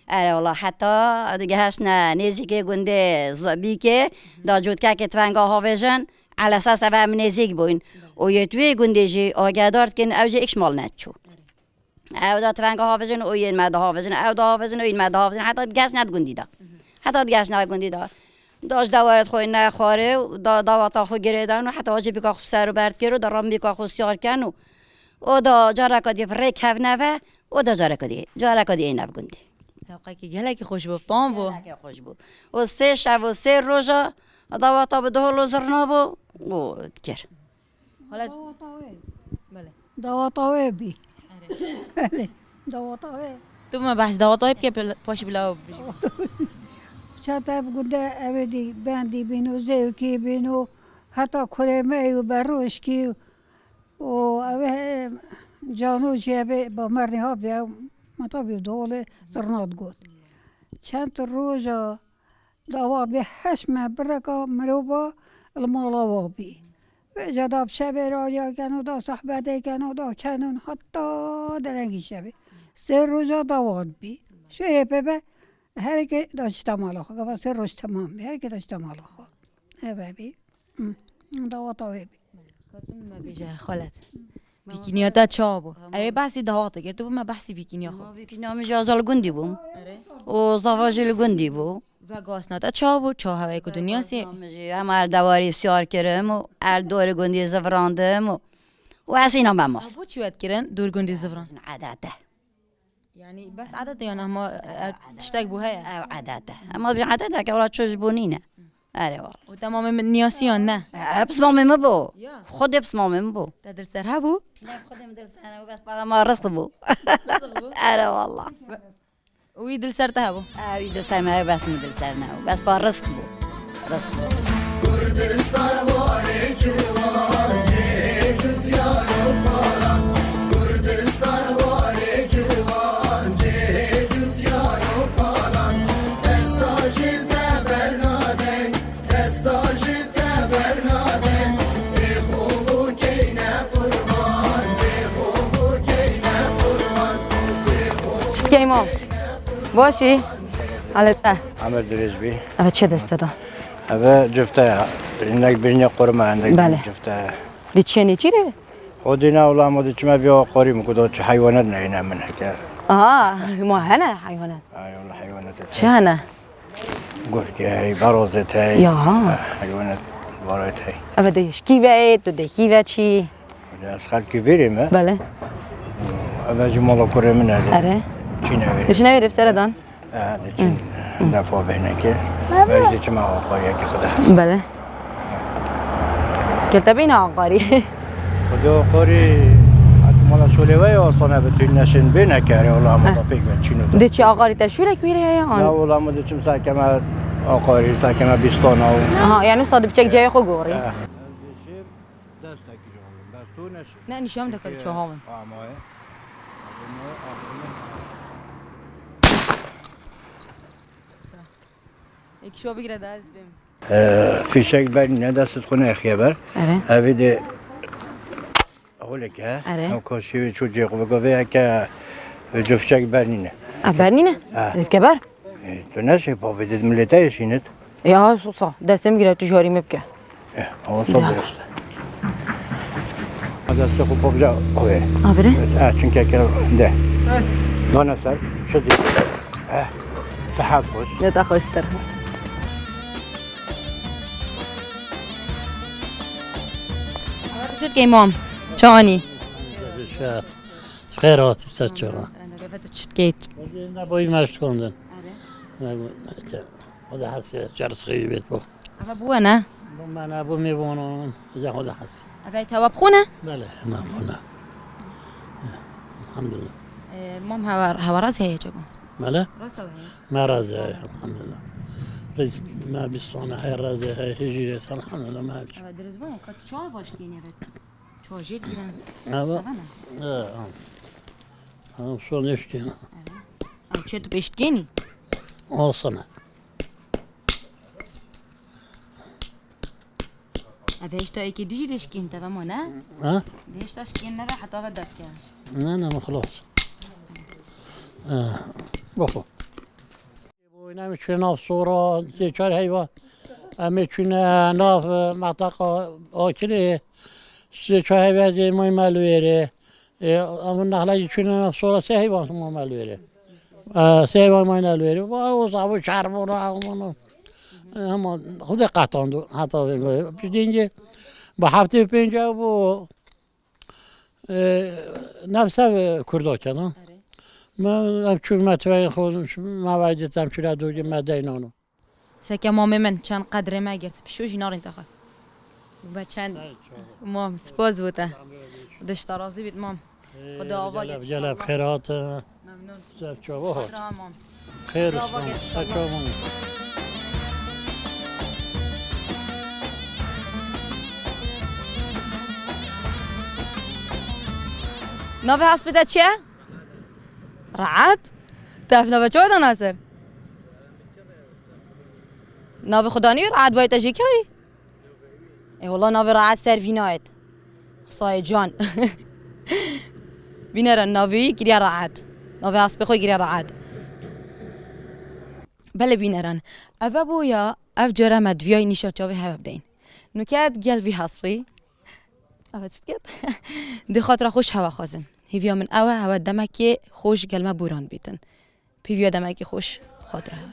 Erê wala heta digeheştine nêzîkê gundê Z-, Bîkê, da cûtkekê tvenga havêjin. Elesas ev em nêzîk bûyn. Û yê tu yê gundê jî agedar dikin, ew jî îkşmal neçû. Ew da tvenga havijin û yên me dihavijin, ew dihavijin û yên me dihavijin, heta digeşne di gundî de. Heta digeşne gundî de. Da ji dewaret xwe ne xwarê û da dawata xwe girêdan û heta wajê bîka xwe ser û ber dikir û da ram bîka xwe siyar ken û o da careka dî rê kevne ve, o da careka dî, careka dî ên ev gundî. Sewqekî gelekî xweş bû, tam bû. Gelekî xweş bû. Û sê şev û sê roja dawata bi dihol û zirna bû û dikir. Xala. Dawata wê. Belê. Dawata wê bî. Erê. Belê. Dawata wê. Tu me behs dawata wê bike, pil-, paşî bila wê bibêjî. Çend ev gundê evê dî bendî bîn û zêwkî bîn û heta kurê me û berojkî û ev ê cano jî ev ê bamernî ha bî, ew me tabî dolê zirna digot. Çend roja Dawa bê heş me bireka mirova li mala wa bî. Vêca da bi şevê re ariya keno, da sohbetê keno, da kenon heta derengî şevê. Sê roja dawa bî. Şêrê pê be herkê da çita mala xwe. Gava sê roj temam bî. Herkê da çita mala xwe. Eve bî. Hı. Dawata wê bî. Ka tu min me bêje, xalet. Bîkîniya te çawa bû? Ew ê behsî dawata kir, tu bi me behsî bîkîniya xwe. Ma bîkîniya min jî Azal Gundî bû. Erê. Û zava jî li gundî bû. Veguhastina te çawa bû? Çawa hewayê ku dinya sê? Veguhastina min jî hema el dewarî siyar kirim û el dorê gundî zivrandim û, û ez îna me mar. Ew bû çi wet kirin, dor gundî zivran? Edet e. Yani bes edet e, yani hema, e, tiştek bû heye? Ew edet e. Hema bir edet e ki wala çöz bû nîne. Erê wala. Û temamê min niyasiyan ne? E, pismamê min bû. Ya. Xwedê pismamê min bû. Te dil ser hebû? Ne, xwedê min dil ser nebû, bes para ma rizq bû. Rizq bû? Erê wala. Û wî dil ser te hebû? E, wî dil ser me hebû, bes min dil ser nebû. Bes pa rizq bû. Rizq bû. Kurdistan warê ciwan, cihê cutiyar û paran. Kurdistan warê ciwan, cihê cutiyar û paran. Desta ji te bernadeng, desta ji te bernadeng. Ê xwe bû keyne qurban, ê xwe bû keyne qurban, ê xwe bû keyne qurban. Şikeymo. Başî? Halê te? Emer dirêj bî. Eve çi dest te da? Eve cifte ya. Endek birine qoruma, endek Belê. Cifte ya. Di çi nêçîrê? O dîna wila ma diçime vî aqarî min ku da çi heywanat neyne min heke. Aha, ma hene heywanat. Ay wala heywanat. Çi hene? Gurkê hey, berozê hey. Ya. Heywanat varayet hey. Eve de şkî ve, tu de kî ve çî? Ez xelkî vêrê me. Belê. Eve ji mala kurê min e. Erê. Çîne vêrê. Çîne vêrê bi sere dan. E, diçin defa bêhnekê. Belê. Ez diçim aqariyekê xwe de. Belê. Kelte bîne aqarî. Xwedê aqarî, heta mala şolê ve ya asane bi tîn neşin bêhnekê, wala hema da pêk ve çîno da. Diçî aqarî te şûrek wîrê heye, an? Na, wala ma diçim sakeme aqarî, sakeme bîstana û Aha, yani wisa dibiçek cayê xwe gorî. E. Destek ji hawin, bes tu neşî. Ne, nîşan de kal çawa hawin. Amaye. Ê kişo bigire da ez bêm. Ee, fîşek bernîne, destê xwe nexiye ber. Erê. Evî de holek e. Erê. Ew kaşî wê çû cê xwe bike vê heke, e, cifşek bernîne. A bernîne? Ha. Ê, ke ber? E, tu neşê pa vê de milê te yê şînit. Ya, sosa. Destê min gire, tu jarî me bike. Eh, ama çok Ya. Dürüst. Destê xwe povca avê. Avê? Eh, çünkü ke de. Dana ser, şu diye. Eh, daha hoş. Ne daha hoştur. Çi dikey mam? Çi anî? Xêr hatî ser çava. Çi dikey? Ne boy meşkondin. Are. Ne bu, o da hasiye, çarşı xeyir bet bu. Eve bû ne? Bu me ne, bu me bu ne, ya o da hasiye. Eve tewa bixwe ne? Bele, me bu ne. Elhamdülillah. E, mam hewa, hewa raz heye çaba. Bele? Rast hewa heye. Me raz heye, elhamdülillah. Riz, me bir sene heye raz heye, hicret, elhamdülillah, me. Eve diriz bu ne? Kat çava başlayın evet. Çajê giran. Ava. Ava ne? He, ha. Ha, son eşkîna. Ev çi tu pêştgênî? Olsun. Ev hêşta êkê dijî lê şkîn te ve ma ne? Ha? Hêşta şkîn nebe heta ve derke. Ne, ne, xelas. He, bixwe. Em çûne nav sora, sê çar heyva. Em çûne nav, e, metaqa Akilê. Sê çar heyva zê may me li wêrê. E, em nexla jî çûne nav sora sê heyvan ma me li wêrê. E, sê heyvan may ne li wêrê. Va, o zabû çarbûna, e, hema xwedê qetando. Heta vê goyê. Piştî dîncê bi heftê pênc ew bû. E, nefse Kurda kena. Erê. Me ev çû me teveyên xwe, me vecî tem çû re dogê me deynano. Seke mamê min çend qedrê me girt. Pişo jî narîn te xwe. Be çend mam, spas bo te. Dişta razî bît mam. Xuda ava gelek, gelek xêr hate. Memnun. Ser çava hat. Xatir ha mam. Xêr olsun. Ser çava. Navê hespê te çi ye? Rehet? Tu ev navê çawa da nasir? Navê Xudanî Rehet bayê te jî kirî? Ê wala navê Rehet ser vînayet. Xisayê can. Bîneran navê wî kiriye Rehet. Navê hespê xwe kiriye Rehet. Belê bîneran. Eve bû ya, ev cara me diviyayî nîşa çavê hewe bideyîn. Nuke digel vî hespî. Eve çi diket? Di xatira xweş hewe xwazim. Hîviya min ew e, hewe demekê xweş gel me boran bîtin. Pîviya demekê xweş xatira hewe.